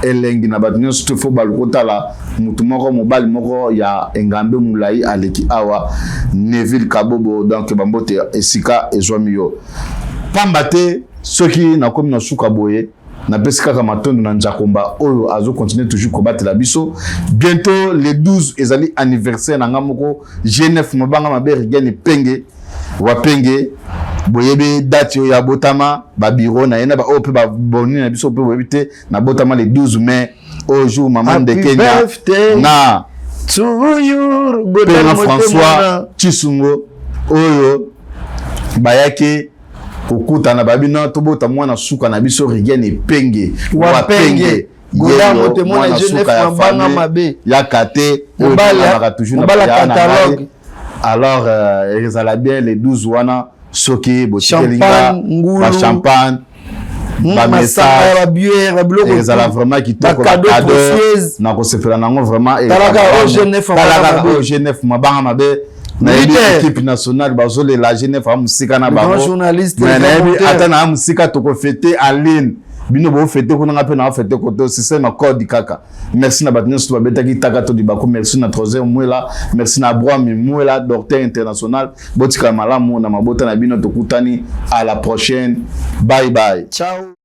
elengi na bato nyonso te. Fo baluka otala motu moko, mobali moko ya engambe molai aleki awa, Neville Kabobo. Donc bambote esika ezwami yo. Pamba te soki nakomi na suka boye, napesi kaka matondo na Nzakomba oyo azocontinue toujours kobatela biso. Bientôt le 12 ezali anniversaire na nga moko G9 Mabanga Mabe Rigene Penge Wapenge. Boyebi date oyo abotama, babiro na ye na baoyo mpe baboni na biso mpe boyebi te, nabotama le 12 mai, oyo jour mama Ndekenya na Pena François Chisungo oyo bayaki kokutana, babino tobota mwana suka na biso Rigene Epenge Wapenge. Yeyo mwana suka ya famille yaka te, oyo toujours na. Alors ezala bien le 12 wana, soki botikeli nga ba champagne, ba message, ba biloko, ezala vraiment kitoko, cadeau na kosepela nango vraiment. Talaka OG9. Talaka OG9, mabanga mabe. Nayebi équipe nationale bazolela, G9 a mosika na bango, mais nayebi ata na mosika, tokofêter aline. Bino bofêter kuna, nga mpe na ofêter kote système accord kaka. Merci na bato nyonso babetaki taka to libaku. Merci na Troisième Mwela, merci na Abraham Mwela, docteur international. Botikala malamu na mabota na bino. Tokutani à la prochaine, bye bye. Ciao.